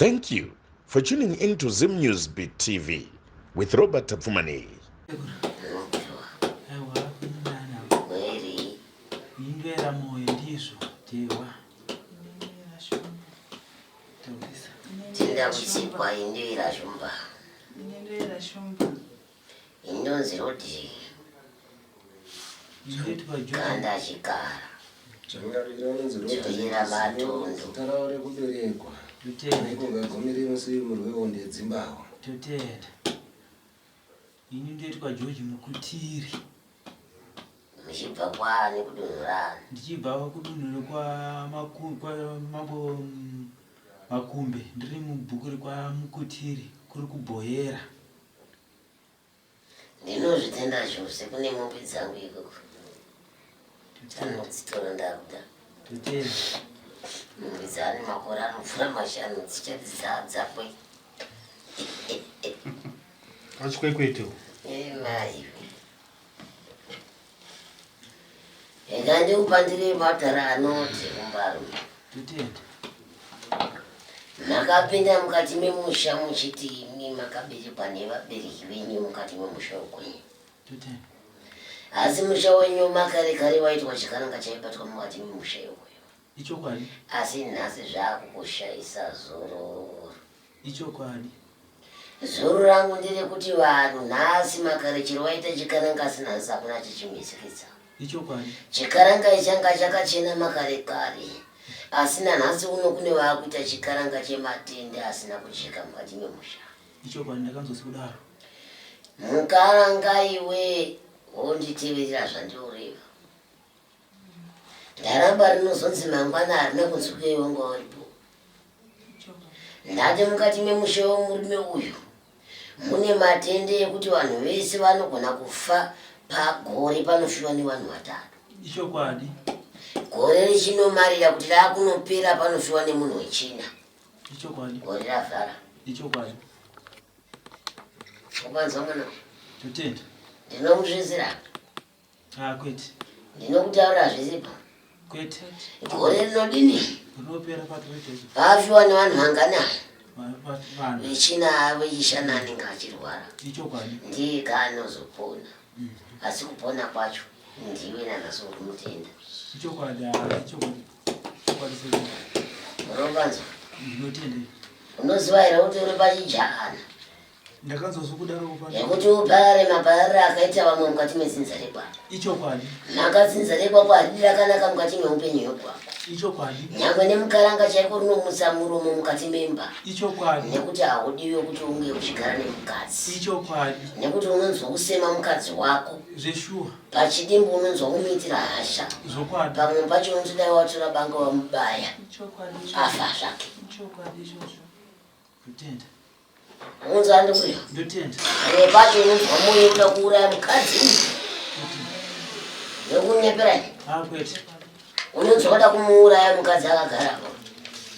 Thank you for tuning in to Zim News Beat TV with Robert Tapfumaneyi. Indwera moyo ndizvo dehwa. Tinda kusikwa indwera shumba. Indwera shumba. Indonzi Rodrick. Ganda chikara. Joyera matundu. Zita ravo rekuberekwa. Nekungagumire musi murwi wehondo yedzimbahwe. Totenda. Ini ndoitwa George Mukutiri. Muchibva kwaani kudunhu rani? Ndichibva kudunhu kwamambo Makumbe ndiri mubhuku rekwaMukutiri kuri kuBhoyera. Ndinozvitenda zvose kune mombe dzangu ikoko. Anodzitora ndakuda. Totenda. Mombe dzaane makore anopfuura mashanu dzichati dzadzakwe. Pachikwekweto. Eh, mai. Rega ndikupandire matara anoti kumbarume. Totenda. Makapinda mukati memusha muchiti imi makaberekwa nevabereki venyu mukati memusha wekwenyu. Totenda. Asi musha wenyu makare kare waitwa chikaranga chaibatwa mukati memusha iwoyo. Ichokwadi. Asi nhasi zvakukushaisa zororo. Ichokwadi. Zoro rangu nderekuti vanhu nhasi makare chero waita chikaranga asi nhasi hakuna chichimhisikidza. Ichokwadi. Chikaranga changa chakachena makare kare asi nanhasi uno kune vaakuita chikaranga chematende asina kujeka mukati memusha. Ichokwadi ndakanzwa sekudaro. Mukaranga iwe wonditeverera zvandinoreva. Ndaramba rinozonzi mangwana harina kunzwika iwe wanga uripo. Ndati mukati memusha wemurume uyu mune matende ekuti vanhu vese vanogona kufa pagore panofiwa nevanhu vatatu. Ichokwadi. Gore richinomarira kuti rakunopera panofiwa nemunhu wechina. Ichokwadi. Gore ravhara. Ichokwadi. Ukanzwa mwana? Totenda. Ndinomusvisira. Ah, kwete. Ndinokutaura zvisipo. Kwete. Gore rinodini? Rinopera patiri Pafiwa nevanhu vangani ava? Vanhu. Vechina vechishanu anenge achirwara. Ichokwadi. Ndiye kaanozopona. Asi kupona kwacho ndiwe nanhasi uri kumutenda. Ichokwadi, ah, ichokwadi. Chokwadi sekuru. Unopanzwa? Ndinotenda. Unoziva here kuti uri pachijana? Ndakanzwa zvokudaro pa. Yekuti uparare maparariro akaita vamwe mukati medzinza rekwako. Ichokwadi. Mhaka dzinza rekwako haridi rakanaka mukati meupenyu hwekwako. Ichokwadi. Nyangwe nemukaranga chaiko rinomutsa muromo mukati memba. Ichokwadi. Nekuti haudiwe kuti unge uchigara nemukadzi. Ichokwadi. Nekuti unonzwa kusema mukadzi wako. Zveshuwa. Pachidimbu unonzwa kumuitira hasha. Zvokwadi. Pamwe pacho unoti dai watora banga wamubaya. Ichokwadi. Afa zvake. Ichokwadi izvozvo. Kutenda. Unonzwa ndikuyo. Ndotenda. Pamwe pacho unonzwa moyo kuda kuuraya mukadzi uyu. Nekunyepera. Ah, kwete. Unonzwa kuda kumuuraya mukadzi akagara apo.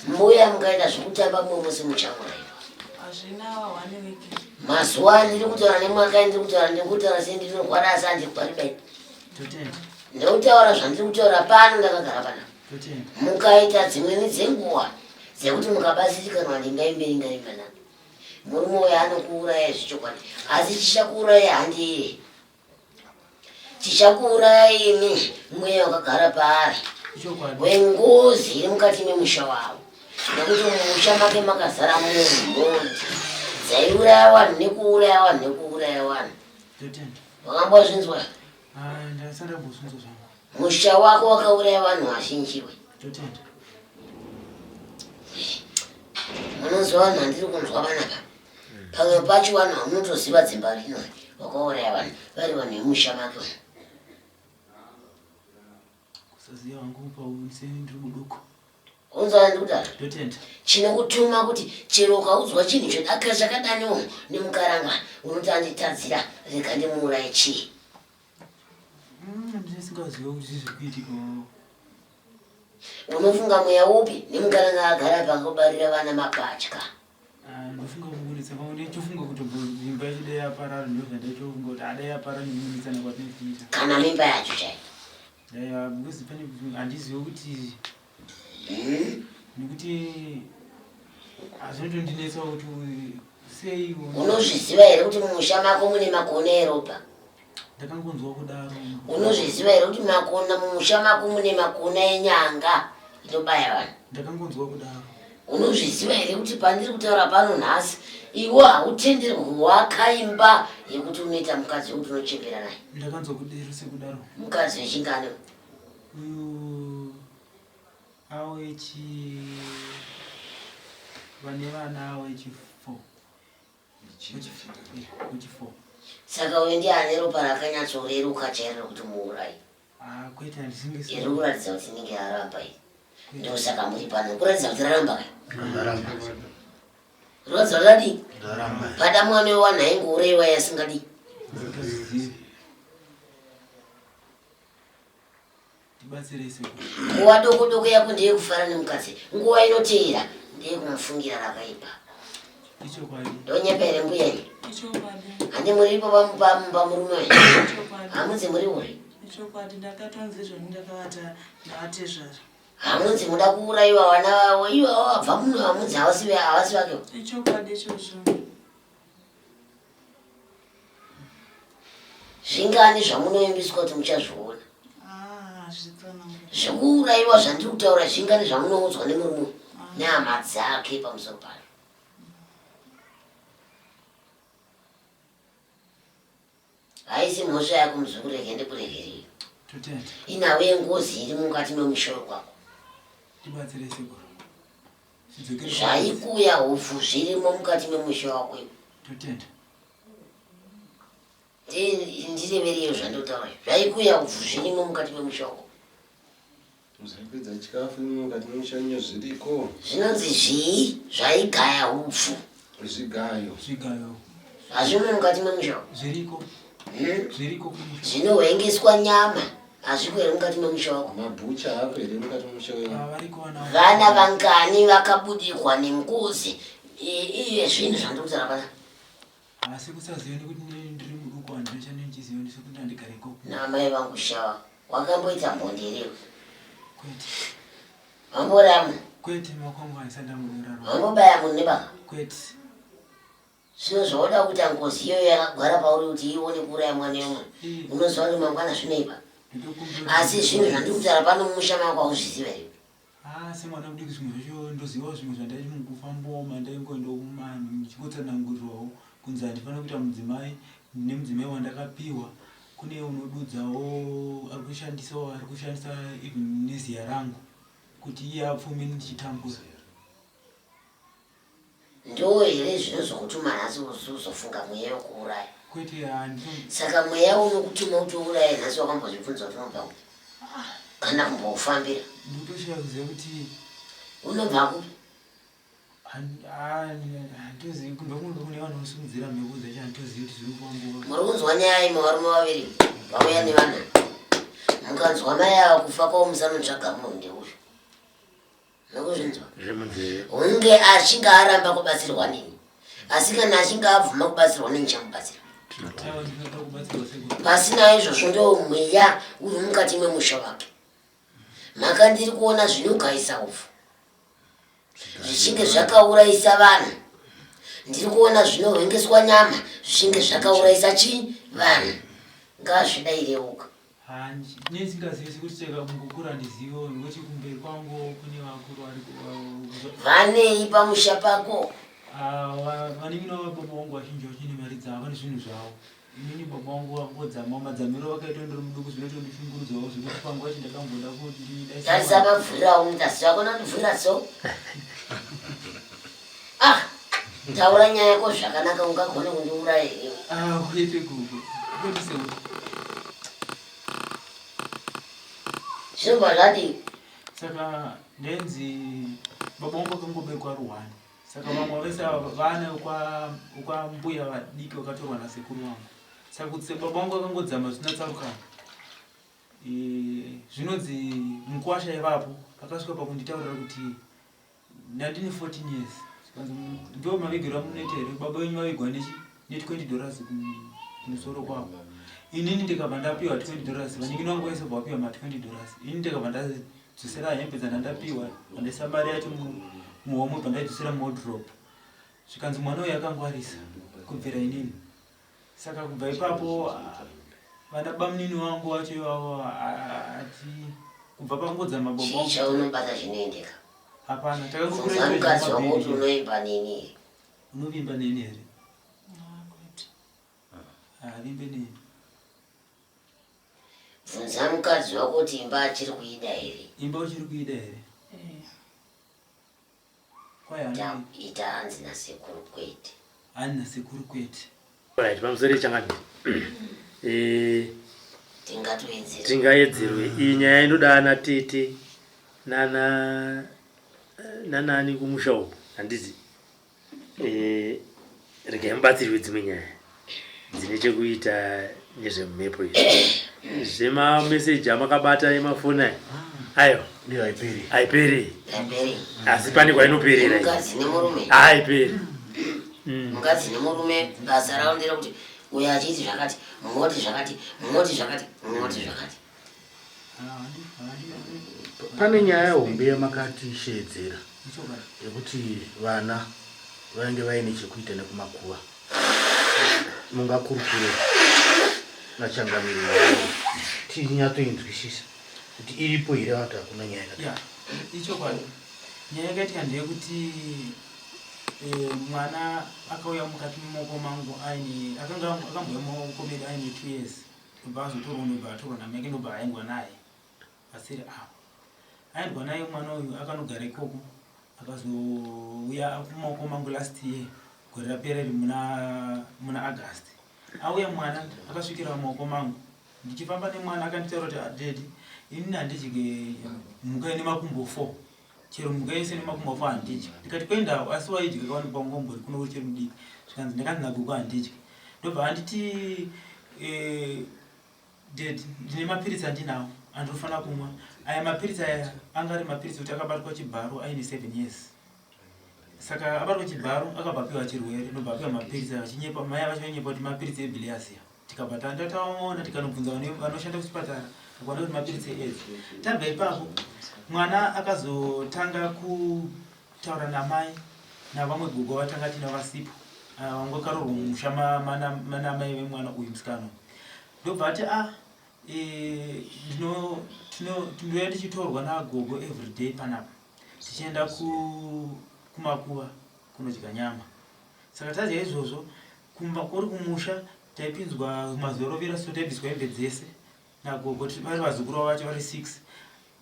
Mbuya mukaita zvekutamba mumwe musi muchauraiwa. Hazvina one week. Mazuva andiri kutaura nemwaka andiri kutaura ndiri kutaura sendinorwara asi handirwari bai. Totenda. Ndikutaura zvandiri kutaura pano ndakagara panapa. Totenda. Mukaita dzimweni dzenguva dzekuti mukabatsirikanwa ndingaimbe ingaimba na murume uyo anokuuraya zvechokwadi asi chichakuuraya handiye chichakuuraya imi mweya wakagara paari wengozi iri mukati memusha wavo nekuti mumusha make makazara mumhondi dzaiuraya vanhu nekuuraya vanhu nekuuraya vanhu wakambozvinzwa Ah, musha wako wakauraya vanhu vazhinji we munonzwa vanhu vandiri kunzwa vanapa pamwe pacho vanhu vamunotoziva dzimba rino wakauraya vanhu vari vanhu vemusha make kusaziva hangu paunse ndiri muduku unzwa ndikudaro ndotenda chinokutuma kuti chero ukaudzwa chinhu chodaka chakadaniwo nemukaranga unoti anditadzira rega ndimuuraye chii mm, ndisingazive kuti zvii zviri kuitika unofunga mweya upi nemukaranga agara pakakubarira vana mapatya ah, ndofunga kuburitsa pamwe ndichofunga kuti imba yacho dai yaparara ndozvandachofunga kuti adai yaparara nekuburitsana kwatinotiita kana mimba yacho chaiyo Yeah, because pane handizive kuti nekuti Zvinotondinetsa kuti sei. Unozviziva here kuti mumusha mako mune makona eropa? Ndakangonzwa kudaro. Unozviziva here kuti makona mumusha mako mune makona enyanga inobaya vanhu? Ndakangonzwa kudaro. Unozviziva here kuti pandiri kutaura pano nhasi iwe hautenderwi kuwaka imba yekuti unoita mukadzi wekuti unochembera naye? Ndakanzwa kudero sekudaro. Mukadzi wechingani? Uyu awechi vane vana awechi 4. Wechi 4. Saka uyu ndiye ane ropa rakanyatsoreruka chairo rekuti muurayi. Ah, kwete handisingisi. Iri kuratidza kuti inenge yaramba iyi. Ndosaka muri pano. Kuratidza kuti raramba ka? Raramba. Kuratidza kuti radii? Raramba. Pada mwana wewanhu aingouraiwa yasingadii. Ndingazivi. Tibatsirei sekuru. Nguva doko doko yako ndeyekufara nemukadzi. Nguva inoteera ndeyekumufungira rakaipa. Ichokwadi. Ndonyepa here mbuya ini? Ichokwadi. Handi muripo pamurume wenyu? Ichokwadi. Hamunzi muri uri? Ichokwadi ndakatonzi izvoni ndakavata navatezvara. Hamunzi muda kuurayiwa vana vavo ivavo vabva muno hamunzi havasi havasi vake. Ichokwadi ichozvo. Zvingani zvamunoimbiswa kuti muchazviona? Ah, zvitsanangura. Zvekuurayiwa zvandiri kutaura zvingani zvamunoudzwa nemurume nehama dzake pamusoro pazvo? Haisi mhosva yako muzukuru rege ndikuregerei. Totenda. Inhau yengozi iri mukati memusha wekwako. Tibatsirei sekuru. Zvidzokere. Zvaikuya hupfu zvirimo mukati memusha wako iwe. Totenda. Ndirevereiwo zvandinotaura izvi. Zvaikuya hupfu zvirimo mukati memusha wako. Zvapedza chikafu mukati memusha zviriko. Zvinonzi zvii zvaigaya hupfu? Zvigayo. Zvigayo. Hazvimo mukati memusha wako. Zviriko. Zviriko kumusha. Zvinohwengeswa nyama hazviko here mukati memusha wako? Mabhucha ako here mukati memusha wenyu? Ah, variko vana. Vana vangani vakabudikwa nengozi iye zvinhu zvandiri kutaura pana? Asi kusaziva nekuti ndiri muduku handina chandinochiziva ndisekuti handigare ikoko. Naamai vangu shawa wakamboita mhondi here iwe? Kwete. Wamborama? Kwete makwangu handisati ndamborarwa. Wambobaya munhu nebaka? Kwete. Zvino zvaoda kuita ngozi iyoyo yakagara pauri kuti ione kuuraya mwana wemunhu. Unoziva kuti mangwana zvinoipa. Asi zvinhu zvandiri kutaura pano mumusha mako hauzviziva here? Ah, semwana mudiki zvimwe zvacho ndozivawo zvimwe zvandaiti mukufambawo mandaingoendawo kumanhu ndichingotsanangurirwawo kunzi handifanira kuita mudzimai ndine mudzimai wandakapiwa kune unodudzawo ari kushandisawo ari kushandisa even neziya rangu kuti iye apfume ndichitambura. Ndoo here zvinozokutuma nhasi uzofunga mweya wekuuraya? Kwete handito. Saka mweya unokutuma kuti uuraye nhasi wakambozvibvunza kuti unobva kupi? Kana kumboufambira? Ndikutoshaya kuziva kuti unobva kupi? Handitozivi kumba kunge kune vanhu vanosimudzira mhepo dzacho handitozivi kuti zviri kufamba. Muri kunzwa nyaya imi varume vaviri vauya nevana. Mukanzwa mai ava kufa kwavo musanotsvaga munhu ndeuyu. Makuzvinzwa? Zvemunzeve. Hunge achinge aramba kubatsirwa neni. Asi kana achinge abvuma kubatsirwa neni ndichamubatsira. Aiwa ndinoda kubatsirwa sekuru. Pasina izvozvo ndo mweya uri mukati memusha wake. Mhaka ndiri kuona zvinogayisa upfu. Zvichinge zvakaurayisa vanhu. Ndiri kuona zvinohwengeswa nyama zvichinge zvakaurayisa chii vanhu. Ngazvidaireuka. Nesingazivi sekuti cheka kungokura handizivo nekuti kumberi kwangu kune vakuru variko. Vanei pamusha pako? Ah, vanin'ina vababa vangu vazhinji vachine mari dzavo vane zvinhu zvavo. Inini baba vangu vangodzama madzamiro vakaita ndiri muduku zvinotondishungurudzawo zvekuti panguva yacho ndakamboda kuti Tarisa mavhuriro aunoita ziso ako nandivhurira so. Ah, taura nyaya yako zvakanaka ungagone kundiuraya here? Ah, kwete gogo. Kwete sekuru. Zvinobva zvadii? Saka ndenzi baba vangu vakangobekwa ruwani. Saka vamwe vese ava vana vekwa mbuya vadiki vakatorwa nasekuru vangu. Saka kuti baba vangu vakangodzama zvisina tsarukano. Zvinonzi mukwasha ivapo akasvika pakunditaurira kuti ndandine 14 years zvikanzi ndo mavigiro amunoita here baba venyu vavigwa nechi ne20 dollars kumusoro kwavo inini ndikabva ndapiwa 20 dollars vanin'ina vangu vese bva vapiwa ma20 dollars inini ndikabva ndaidzosera hembe dzandandapiwa pandaisa mari yacho muhomwe pandaidzosera muwardrobe zvikanzi mwana uyu akangwarisa kubvira inini saka kubva ipapo vana bamunini wangu wacho ivavo ati kubva pangodza mababa Chii chaunobata chinoendeka? Hapana Bvunza mukadzi wako kuti unoimba neni here? Unovimba neni here? Ah, kwete. Haavimbe neni. Bvunza mukadzi wako kuti imba achiri kuida here? Imba uchiri kuida here? Eh. Kwai Ita, hanzi ita hanzi nasekuru kwete. hanzi nasekuru kwete. Right, pamusoro yechangamire. Eh, Tingatoedzera. Tingaedzerwe iyi nyaya inoda ana tete nana nanani kumusha uku handiti eh, regai mubatsirwe dzimwe nyaya dzine chekuita nezvemumhepo izvi zvemameseji amakabata emafoni aya ayo Ndiyo haiperi. haiperi Haiperi. asi pane kwainoperera iyi. Mukadzi nemurume. haiperi Mukadzi nemurume basa ravo nderekuti uyo achiti zvakati, moti zvakati, moti zvakati, moti zvakati. Pane nyaya hombe yamakatishedzera yekuti vana vainge vaine chekuita nekumakuva. Mungakurukure nachangamire nyaya tinyatsoinzwisisa kuti iripo here kana kuti hakuna nyaya yakadai. Ya, ichokwadi. Nyaya yakaitika ndeyekuti eh, mwana akauya mukati memaoko mangu aine akanga akambouya mumaoko medu aine 2 years ndobva azotorwa ndobva atorwa namai ake ndobva aendwa naye paseri apo aendwa naye mwana uyu akanogara ikoko akazouya kumaoko mangu last year gore rapera iri muna muna August auya mwana akasvikira mumaoko mangu ndichifamba nemwana akanditaura kuti adaddy inini handidye mhuka ine makumbo 4 chero mhuka yese ine makumbo 4 handidyi ndikati kwendawo asi waidya kawanikwa ngombori kuno uchiri mudiki zvikanzi ndakanzi nagogo handidyi ndobva anditi eh, dad ndine mapiritsi andinawo andinofanira kumwa aya mapiritsi aya anga ari mapiritsi kuti akabatwa chibharo aine 7 years saka abatwa chibharo akabva apiwa chirwere ndobva apiwa mapiritsi achinyepa mai vacho vainyepa kuti mapiritsi ebilharzia tikabva tanda taona tikanobvunza vanoshanda kuchipatara tikaona kuti mapiritsi eaids tabva ipapo mwana akazotanga kutaura namai navamwe gogo vatanga tina vasipo ah, vanga vakarorwa mumusha mana mai vemwana uyu musikana uyu ndobva ati a eh, ndinoya ndichitorwa nagogo everyday panapa tichienda kumakuva kunodya nyama saka tadya izvozvo kumba kuri kumusha taipinzwa mazuva so taibviswa hembe dzese nagogo vari vazukuru vacho vari 6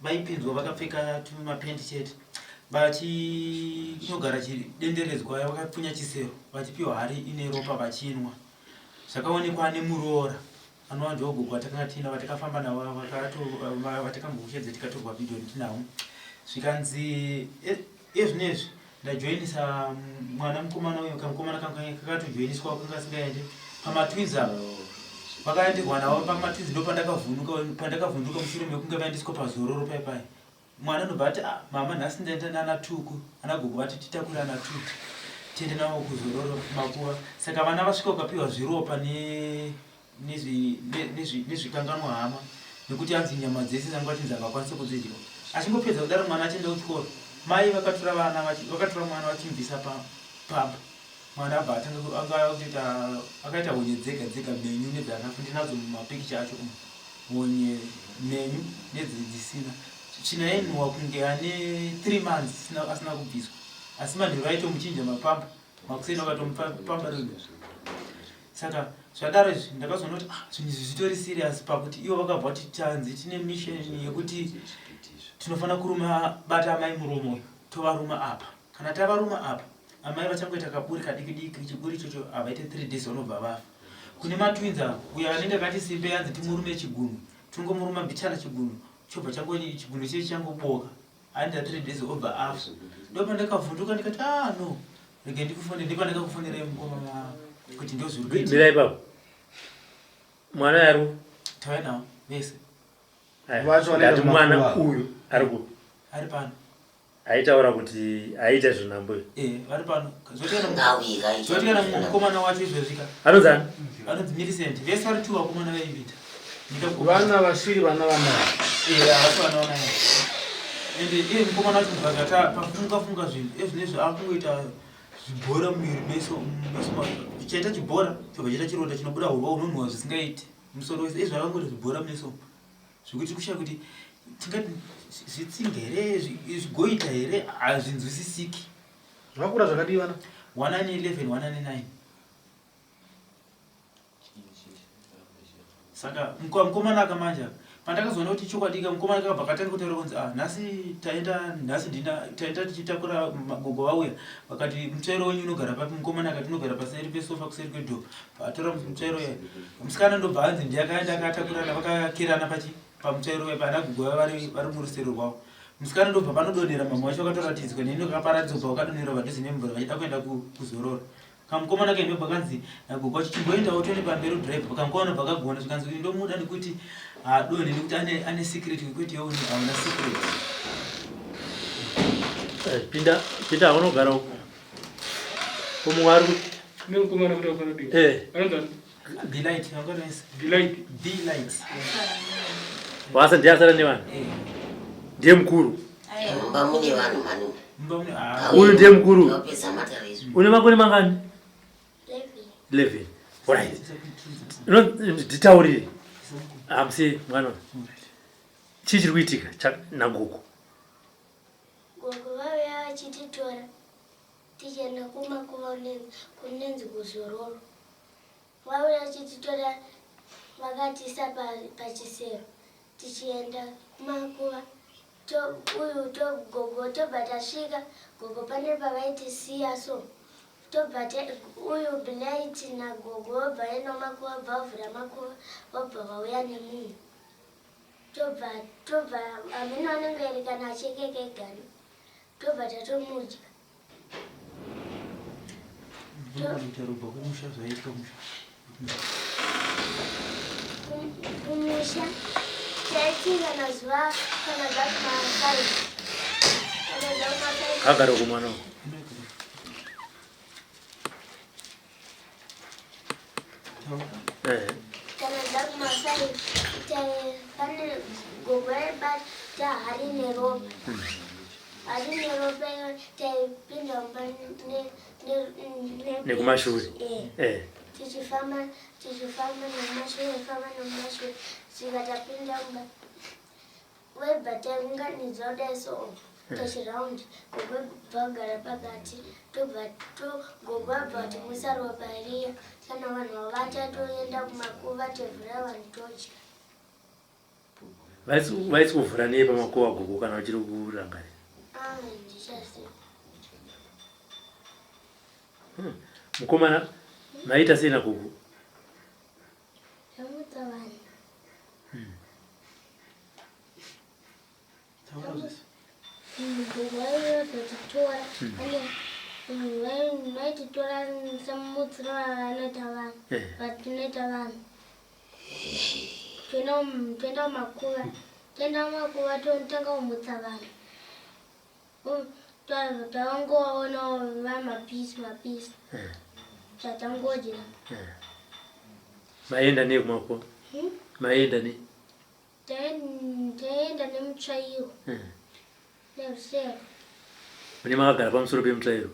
vaipinzwa vakapfeka tumapendi chete vachinogara chidenderedzwa vakapfunya chisero vachipiwa hari ine ropa vachinwa zvakaonekwa nemuroora anova ndogogo vatakanga tiina vatakafamba navo vatakambokushedza tikatorwa vhidhiyo tinavo zvikanzi ezvinezvi ndajoinisa mwana mukomana uyu kamukomana kakatojoiniswa kanga asingaende pamatwins ava vakaenderwa navo pamatwins ndo pandakavhunduka pandakavhunduka mushure mekunge vaendeswa pazororo pai pai mwana anobva ati ah, mama nhasi ndaenda nana tuku ana gogo vati titakure ana tuku tiende navo kuzororo makuva saka vana vasvika ukapiwa zviropa nezvikanganwa hama nekuti anzi nyama dzese dzanga vachinzi havakwanisi kudzidya achingopedza kudaro mwana achienda kuchikoro mai vakatora vana vakatora mwana vachimubvisa pamba mwana abva atanga kuita akaita honye dzega dzega mhenyu nedzakafa ndinadzo mumapikicha acho umu honye mhenyu nedzisina tsvina yainhuwa kunge ane 3 months asina kubviswa asi manheru aitomuchinja mapamba makuseni akatomupamba saka zvadaro izvi ndakazoona kuti ah, zvinhu izvi zvitori serious pakuti ivo vakabva kuti tanzi tine mission yekuti tinofanira kuruma bata amai muromo uyu tovaruma apa kana tavaruma apa amai vachangoita kaburi kadiki diki chiburi ichocho havaite 3 days vanobva vafa kune matwins ava uyo anenge akati simbe yanzi timurume chigunwe tingomuruma mbichana chigunwe chobva chango chigunwe chee changoboka aenda 3 days obva afa ndopandakavhunduka ndikati ah no rege ndikufonere ndopandakakufonerai mukoma kuti ndozviri kuitika mira ipapo mwana ari tauya nawo vese Vacho vanoenda ndati mwana kumakuva. uyu ari kupi ari pano aitaura kuti aita zvinhambo iyo eh vari pano Ngawika zvoti kana mukomana wacho izvezvika anonzi ani anonzi Millicent vese vari tu vakomana vaivita Vana vasiri vana vamai. eh havasi vana vamai. Ende iye mukomana wacho kubva zvata pafunga funga zvinhu ezvinezvi akungoita zvibhora muviri meso meso chaita chibhora chobva chaita chironda chinobuda hurwa hunonhuwa zvisingaiti musoro wese izvo akangoita zvibhora meso zvekuti kushaya kuti tingati zvitsinga here zvigoita here hazvinzwisisiki. Zvakakura zvakadii vana? 1 11 1 9 Saka mukomana aka manje aka pandakazoona kuti chokwadi ka mukomana kakabva katanga kutaura kunzi ah nhasi taenda nhasi ndina taenda tichitakura gogo vauya vakati mutsvairo wenyu unogara papi mukomana akati unogara paseri pesofa kuseri kwedhoo atora mutsvairo uya musikana ndobva anzi ndiye akaenda akatakurana vakakerana pachi pamutsvairo uya pana gogo vaya vari vari murusero rwavo musikana ndobva panodonhera mama wacho akatoratidzwa neni kaparadzwa bva vakadonhera padhuze nemvura vachida kuenda kuzorora Kamukomana kainobva kanzi nagogo wacho chimboendawo tione pamberi udrive kamukomana obva kagona zvikanzi uyu ndomuda nekuti haadonhe nekuti ane, ane secret kwete iwe hauna secret. Eh, pinda pinda haunogara uko kumumwe ari kuti nemukomana kuti afanodii eh. anonzi Delight, vangotoisa. Delight. Delight. Wasa ndiye asara nevana. Eh. Ndiye mukuru. Mumba mune vanhu mani. Mumba mune ah. Uyu ndiye mukuru. Wapedza matare izvo. Une makore mangani? 11. Alright. No, nditaurire. Hamsi mwana. Chii chiri kuitika nagogo? Gogo vauya vachititora tichienda kumakuva kunenzi kuzororo. Vauya vachititora vakatiisa pachisero tichienda kumakuva uyu gogo tobva tasvika gogo pane pavaitisiya so tobva uyu Blight nagogo vobva vaenda kumakuva vobva vavhura makuva vobva vauya nemunhu tobva tobva hameno anenge eri kana achekeka egani tobva tatomudya. Kumusha taiti kana zuva kana zvakuma5 kana zvakuma5 Kagara kumwana uko. Eh. Kana zvakuma5 pane gogo aibata hari neropa. Hari neropa iyo taipinda mumba Nekumashure. Eh. Eh. Tichifamba tichifamba nemumashure famba nemumashure svika tapinda mumba webva taunganidza kudai so tochiround gogo vagara pakati tobva to gogo vabva vati musaropa riya kana vanhu vavata toenda kumakuva tovhura vanhu todya. Vaisi kuvhura nei pamakuva gogo kana uchiri kurangarira? Ah, ndichaziva. Mukomana maita sei nagogo? Ndamutsa vanhu. Taura zvese. Gogo vaizotitora vaititora semutsiro vanoita vanhu vatinoita vanhu toenda kumakuva toenda kumakuva totanga kumutsa vanhu tavangovaona vamapisi mapisi tatangodya. Maenda nei kumakuva? Maenda nei? Taenda nemutsvairo nerusero. Mune makagara pamusoro pemutsvairo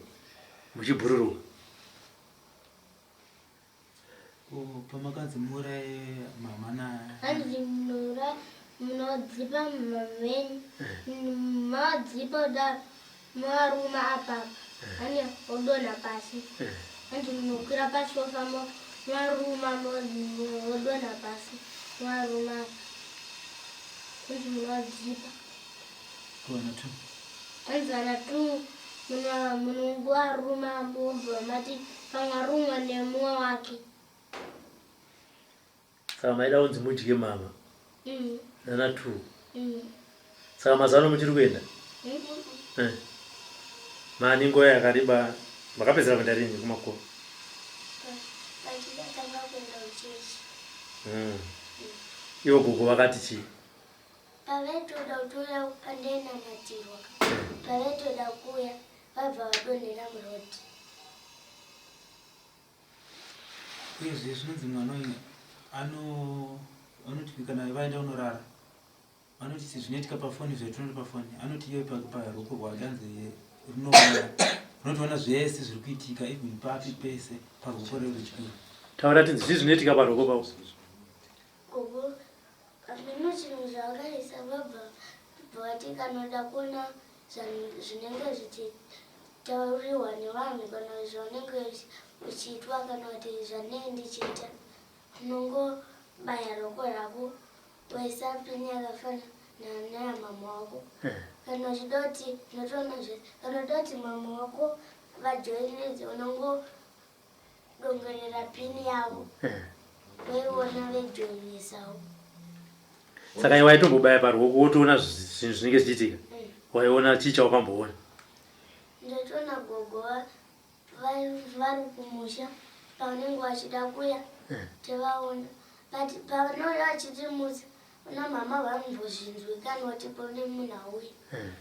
muchibhururuka. Ko pamakanzi muuraye mama na Hanzi munoura munodzipa mama venyu madzipa kudaro movaruma apa hani odonha pasi hanzi munokwira pasofa movaruma odonha pasi movaruma apa hanzi munovadzipa Vana two. Hanzi vana two munongovaruma mobva mati pamwe arumwa nemumwe wake. Saka maida kunzi mudye mama nana two. Saka mazuva ano muchiri kuenda? Eh. Mani nguva yakareba makapedzera kuenda rini kumakuva? Pandakatanga kuenda kuchechi. Ivo gogo vakati chii? Pavaitoda kutoya pandainamatirwa pavaitoda kuuya vabva vadonhera muroad. Uyezve zvinonzi mwana uyu ano anoti kana vaenda kunorara. Vanoti sezvinoitika pafoni zvatinoti pafoni anoti iye paruoko rwake anzi rinoona rinotoona zvese zviri kuitika even papi pese paruoko rerudyi. Taura tinzi zvii zvinoitika paruoko pako. Gogo hameno chinhu zvavakaisa vabva vati kana uda kuona zvinenge zvichitauriwa nevanhu kana zvaunenge uchiitwa kana kuti zvanenge ndichiita unongobaya roko rako Waisa pini yakafanana neyamama wako. Eh. Kana uchida kuti unotoona zvese. Kana uchida kuti mama wako vajoinedze unongodongorera pini yavo. Eh. Voiona vejoinisawo. Saka iwe waitombobaya paruoko wotoona zvinhu zvinenge zvichiitika. Eh. Waiona chii chawakamboona? Ndatoona gogo vari kumusha pavanenge vachida kuya eh. tivaona but pavanouya vachitimutsa una mama vanombozvinzwi kana kuti pane munhu auya eh.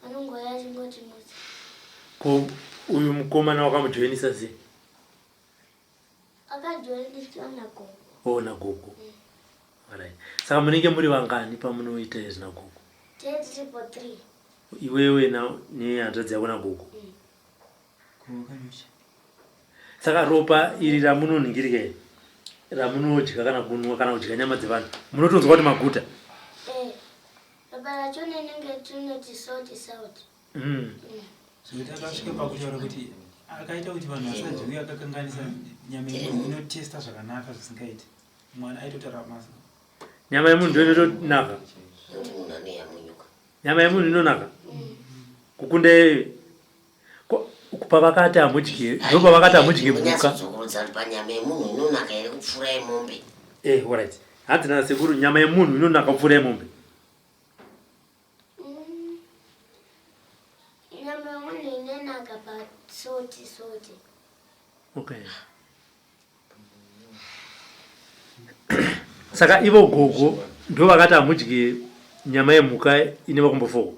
vanongouya achingotimutsa. Ko uyu mukomana wakamujoinisa sei? Akajoiniswa nagogo. Oh, nagogo. Mm. Alright. Saka munenge muri vangani pamunoita izvi nagogo? Tee tiripo 3. Iwewe na nehanzvadzi yako nagogo. Mm. Saka ropa iri ramunonhingirika iri ramunodya kana kunwa kana kudya nyama dzevanhu munotonzwa kuti maguta? Eh, ropa racho rinenge rinoti salt salt. Mm. Zvekuti akasvika pakutaura kuti akaita kuti vanhu vasadyiwe akakanganisa nyama yemunhu inotesta zvakanaka zvisingaiti. Mwana aitotaura masa. Nyama yemunhu ndio inotonaka. Nyama yemunhu inonaka. Kukunda pavakati hamudye ndopavakati hamudye mhuka panyama yemunhu inonaka here kupfuura yemombe eh alright hanzi na sekuru nyama yemunhu inonaka kupfuura yemombe nyama yemunhu inonaka pasoti soti okay saka ivo gogo ndo vakati hamudye nyama yemhuka ine makumbo foo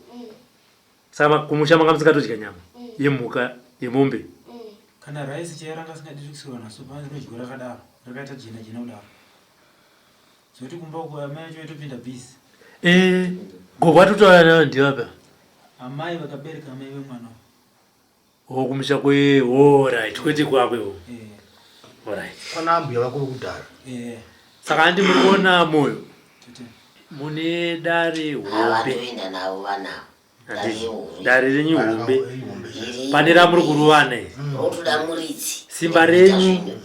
Saka kumusha manga musingatodya nyama mm. yemhuka yemombe. Mm. Kana rice chaiyo ranga asingadi kuisirwa naso panzi rinodyiwa rakadaro rakaita jena jena kudaro. Zvekuti kumba uko amai vacho vaitopinda busy. Eh, gogo atotaura nayo ndivapa. Amai vakabereka amai vemwana. Oh, kumusha kwe oh, right kwete kwakwe oh. Eh. Alright. Kwana ambuya vako vekudhara. Eh. Saka handi muri kuona moyo. Mune dare hombe. Avatoenda navo vana. Dare renyu hombe. Pane ramuri kurovana iri. Rotoda muridzi. Simba renyu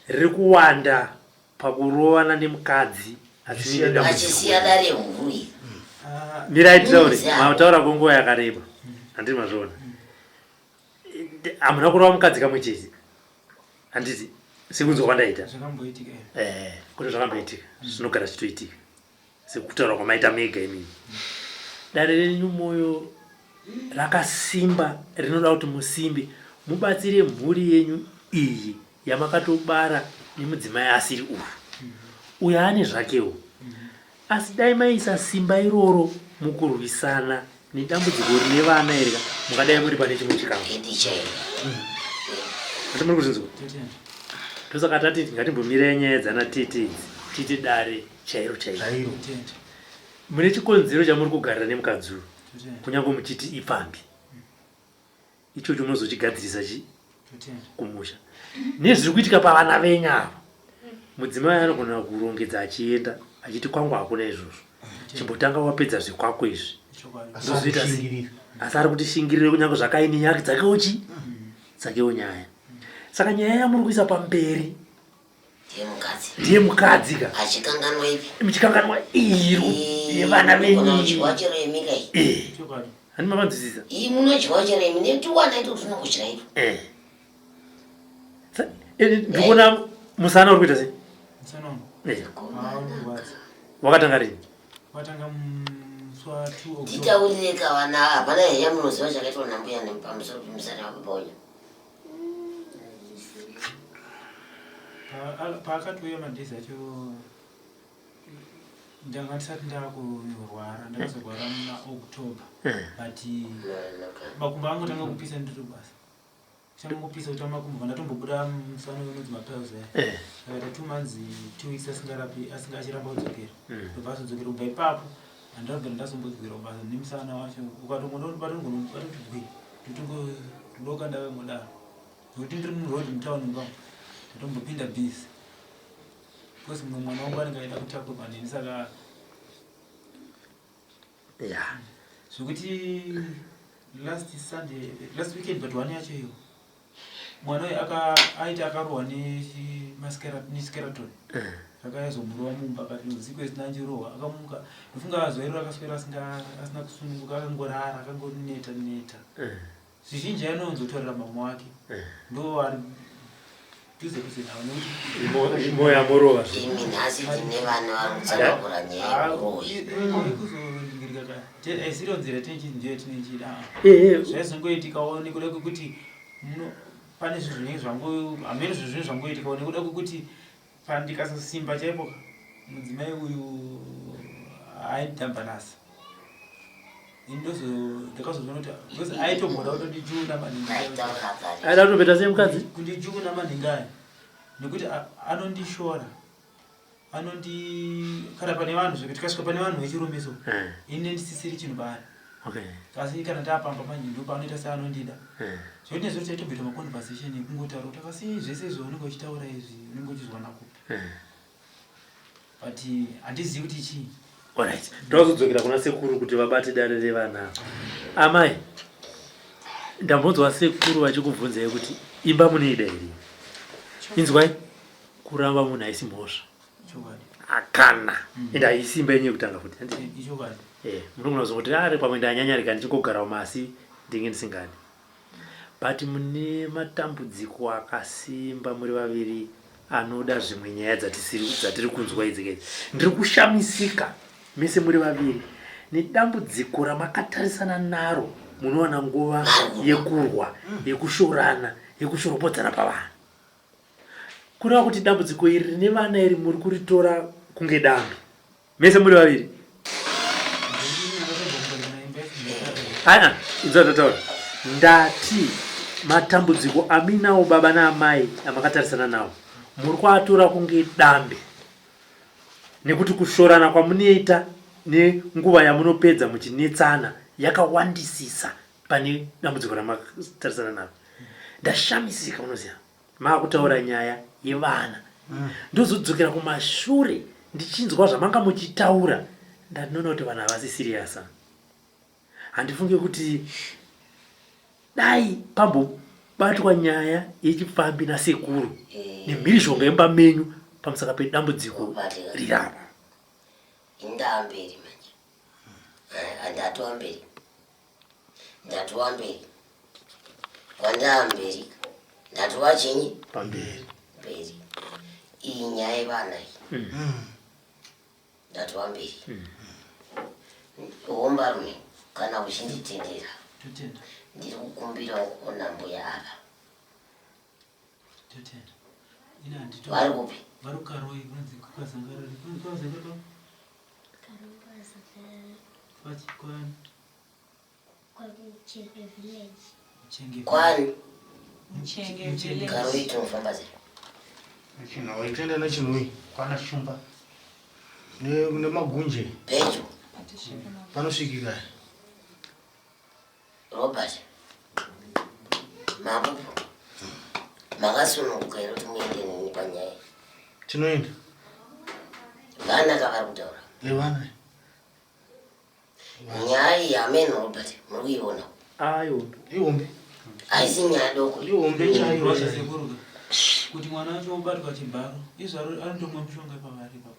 riri kuwanda pakurovana nemukadzi achisiya dare huru iri. Mirai titaure. Mataura kwenguva yakareba. Handiti mazviona. Hamuna kurova mukadzi kamwe chete. Handiti sekunzwa kwandaita. Zvakamboitika. Eh, kune zvakamboitika. Zvinogara zvichitoitika. Sekutaura kwamaita mega imimi. Dare renyu moyo rakasimba rinoda kuti musimbe mubatsire mhuri yenyu iyi yamakatobara nemudzimai asiri uyu. Uyu ane zvakewo. Asi dai maisa simba iroro mukurwisana nedambudziko rine vana iri ka mungadai muri pane chimwe chikamu. Handi muri kuzvinzwa? Ndosaka tati ngatimbomirai nyaya dzana tete idzi tiite dare chairo chairo. Mune chikonzero chamuri kugarira nemukadzi uyu kunyange muchiti ipfambi. Ichocho munozochigadzirisa chi kumusha nezviri kuitika pavana venyu ava mudzimai anogona kurongedza achienda achiti kwangu hakuna izvozvo chimbotanga wapedza zvekwako izvi ndozoita sei asi ari kuti shingirire kunyange zvakaini nyaya dzakewo chi dzakewo nyaya saka nyaya yamuri kuisa pamberi ndiye mukadzi ka achikanganwa ipi muchikanganwa iyi yevana venyu eh. Hani mavanzwisisa? Iyi munodyawo chero imi netiwana ito tinongodya ito. Eh. eh ndikuona musana uri kuita sei? Musana wangu. Eh. Wakatanga rini? Watanga musi wa 2 October. Titaurire ka vana hapana here yamunoziva chakaitwa nambuya pamusoro pemusana wababa wenyu. Paakatouya madays acho ndanga ndisati ndakurwara ndakazorwara muna october eh. but makumbo angu tanga kupisa ndiri kubasa tanga kupisa kuti makumbo vandatombobuda musano unonzi mapels aya eh. akaita two months two weeks asingarapi asinga achiramba kudzokera hmm. ndobva azodzokera kubva ipapo Handabva ndazombodzokera kubasa nemusana wacho ukatongoona kuti patongonobata kuti gwi ndotongodoka ndakangodaro nekuti ndiri muroad mutown mukamo ndatombopinda busy because mumwe mwana wangu anenge aida kutakurwa neni saka ya zvekuti last Sunday, last weekend but one yacho iyo mwana uyu aiti akarohwa neskeraton rakayazomurova mumba akati usiku isina anchirohwa akamuka ndofunga zuva iro akaswera asina kusununguka akangorara akangoneta neta. Zvizhinji anonzotaurira mama wake ndo ari dhuze dhuze navo nekuti Moyo amorova. Imi nhasi tine vana vari kutsanangura nyaya yeuroyi. Kuzoningirika ka aisiro nzira tinechii ndiyo yatinechida. Zvaizongoitikawo nekuda kwekuti pane zvinhu zvinenge zvango hameno zvinhu zvinenge zvangoitikawo nekuda kwekuti pandikasasimba chaipo ka mudzimai uyu aidhambanasa ini ndakazozoona kuti because aitomboda kutondijuna maningi. Aitaura kare. Aida kutopeta sei mukadzi? Kundijuna maningi aya nekuti anondishora anondi kana pane vanhu zvekuti tikasvika pane vanhu vechirume so ini ndisisiri chinhu paari. Asi kana taapamba manje ndo paanoita seanondida. Zvekuti nezuro taitomboita maconversation ekungotaura kuti akasi zvese izvo unenge uchitaura izvi unenge uchizwana kupi. But handizivi kuti chii. Alright. Tozodzokera kuna sekuru kuti vabate dare revana ava. Amai, ndambonzwa sekuru vachikubvunzai kuti imba munoida here? Inzwai, kuramba munhu haisi mhosva. Chokwadi. Akana. Ende haisi imba yenyu yekutanga futi. Handiti? Ichokwadi. Munogona kuzongoti ari pamwe ndanyanyarika ndichingogarawo masi ndinge ndisingadi. But mune matambudziko akasimba muri vaviri anoda zvimwe nyaya dzatiri kunzwa idzi guys. Ndiri kushamisika mese muri vaviri nedambudziko ramakatarisana naro munowana nguva yekurwa, yekushorana, yekushoropodzana pavanhu. Kureva kuti dambudziko iri rine vana iri muri kuritora kunge dambe mese muri vaviri. Aya, inzwa ndataura. Ndati matambudziko aminawo baba naamai amakatarisana nawo muri kuatora kunge dambe nekuti kushorana kwamunoita nenguva yamunopedza muchinetsana yakawandisisa pane dambudziko ramakatarisana naro. Ndashamisika, unoziva maakutaura nyaya yevana ndozodzokera kumashure ndichinzwa zvamanga muchitaura ndinoona kuti vanhu havasi serious. Handifunge kuti dai pambobatwa nyaya yechipfambi nasekuru nemhirizhonga yemba menyu pamusaka pedambudziko rirapa. Indaa mberi manje. Ndatova mberi. Ndatova mberi. Kwandaa mberi. Ndatova chinyi? Pamberi. Mberi. Iyi nyaya yevana iyi. Ndatova mberi. Hombarume kana uchinditendera. Totenda. Ndiri kukumbirawo kuona mbuya ava. Totenda. Ina handito. Vari kupi? Vari kuKaroi kunonzi kuKazangarari. Kunonzi kuKazangarari. Kwachikwani. Kwamuchenge village. Muchenge. Kwani? Muchenge village. Karoi tinofamba sei? Chinhoyi, toenda neChinhoyi kwana Shumba nemagunje Pedyo. panosvikika. Robert. Mapupu. Makasununguka here kuti muende neni panyaya? Tinoenda. Vana kavari kutaura. Evana. Nyaya iyi hameno Robert, muri kuiona. Ayo. Ihombe. Haisi nyaya doko. Ihombe chaiyo. Rwazha sekuru ka. Kuti mwana wacho obatwa chibharo, izvo anotomwa mushonga pavari ipapo.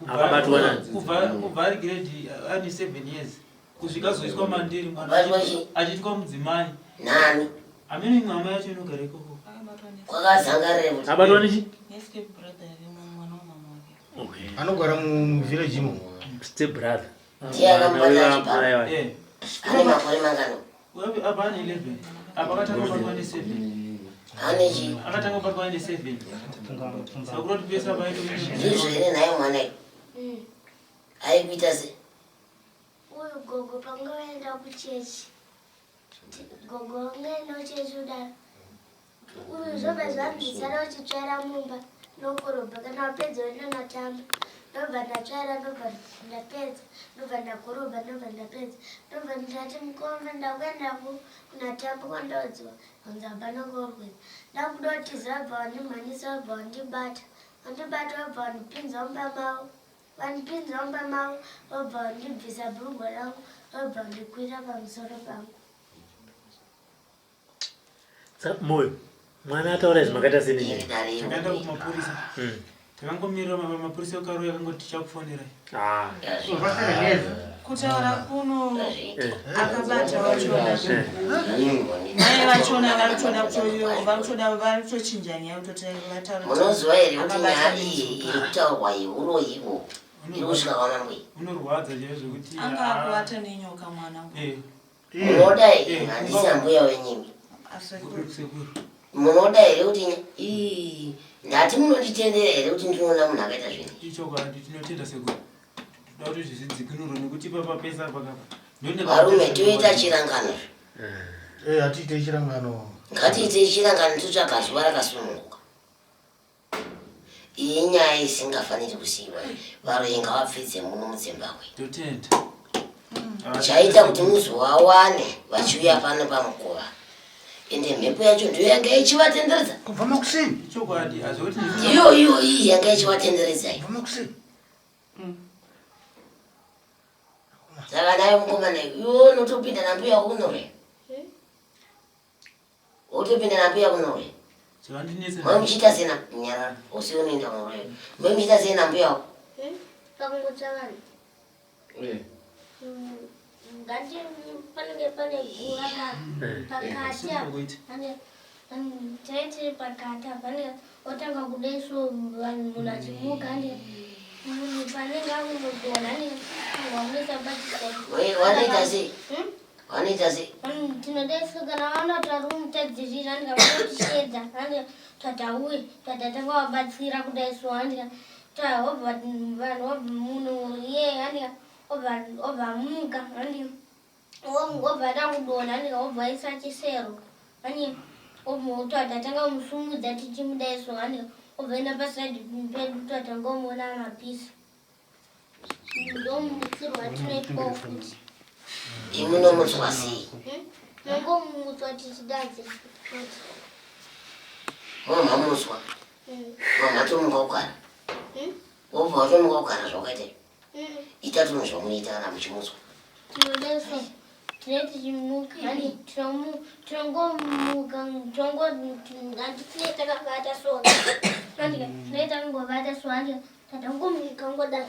Akabatwa nani? Kubva ari grade ane 7 years kusvika azoiswa mandiri mwana Kubatwa chii? achiitwa mudzimai. Nani? Hameno imwe hama yacho inogara ikoko. Kwakazangarire kuti Abatwa nechi? Nestep brother yake mwana wamama wake. Okay. Anogara muvillage imo. Step brother. Ndiye akamubata Mwana chibharo. wamai wake. Ane makore mangani? Apa ane 11. Apa akatanga kubatwa ane 7. Ane chii? Akatanga kubatwa ane 7. Saka kuroti pese apa aito Ndizvo here naye mwana iyo? Aikuita sei? Uyu gogo panga vaenda kuchechi. Gogo vangaenda kuchechi kudaro. Uyu zvobva zvanzi sara uchitsvaira mumba nokorobha kana wapedza woenda natamba. Ndobva ndatsvaira ndobva ndapedza ndobva ndakorobha ndobva ndapedza ndobva ndati mukoma ndakuenda kunatambo kwandaudziwa kunzi hapana kwauri kuenda. Ndakuda kutiza vabva vandimhanyisa vabva vandibata vandibata vabva vandipinza mumba mavo vandipinza mumba mavo vabva vandibvisa bhurugwa rangu vabva vandikwira pamusoro pangu. Moyo mwana ataura izvi makaita sei nini? Takaenda kumapurisa. Takangomirira mapurisa ekaroya akangoti tichakufonerai. Ah. Kutaura kuno akabata vachona. Mai vachona varikutoda varikutoda varikutochinja nyaya kutoti vataura. Munoziva here kuti nyaya iyi iri kutaurwa iyi uroyi uhu iri kusvika kwamambo iyi. Unorwadza chaizvo kuti anga akuvata nenyoka mwana. Munoda here handisi ambuya wenyimi. Munoda here kuti ii ndati munonditendera here kuti ndinoona munhu akaita zvinhu. Ichokwadi tinotenda sekuru. Toda kuti zvidzikinurwe nekuti ipapa pese apa kapa. Varume toita chirangano. Eh hatiite chirangano. Ngatiite chirangano totsvaga zuva rakasununguka. Iyi inyaya isingafaniri kusiiwa. Varoyi ngavapfidze muno muDzimbabwe. Totenda. Chaita kuti muzovawane vachiuya pano pamukova. Ende mhepo yacho ndiyo yanga ichivatenderedza. Kubva makuseni. Chokwadi azvoti Iyo iyo iyi yanga ichivatenderedza iyi. Kubva makuseni. Saka naye mukomana iwe unotopinda nambuya kunorwe. Wotopinda nambuya kunorwe. Zvandinetsa. Mai muchiita sei na nyarara usi unoenda kunorwe. Mai muchiita sei nambuya wako? Pakungotsa vanhu. Ngati panenge pane guva pakati apa. Pane tiri pakati apa panenge otanga kudai so vanhu munhu achimuka ane munhu panenge akundogona ane wamuisa Wai wanoita sei? Vanoita sei? Tinodaiso kana vanoti vari kumutadzirira andika vanotishedza andika tatauye tatatanga vabatsira kudaiso andika taobva vanhu vabva munhu iye andika obva amuka andika obva ada kudonha andika obva aisa chisero andika tatatanga kumusumudza tichimudaiso andika obva enda pasaidi pedu tatanga kumuona mapisi ndomutsirwa atinoitwawo futi. Imi munomutswa sei? Nongomutswa tichidanza futi. Mamamutswa. Mamatomuka kugara. Wobva watomuka kugara zvawakaita izvi. Ita tunhu zvamunoita kana muchimutswa. Tinodaiso tine tichimuka hani tinongomuka tongo tine takabata so handi tine takangovata so handi tatangomuka ngodai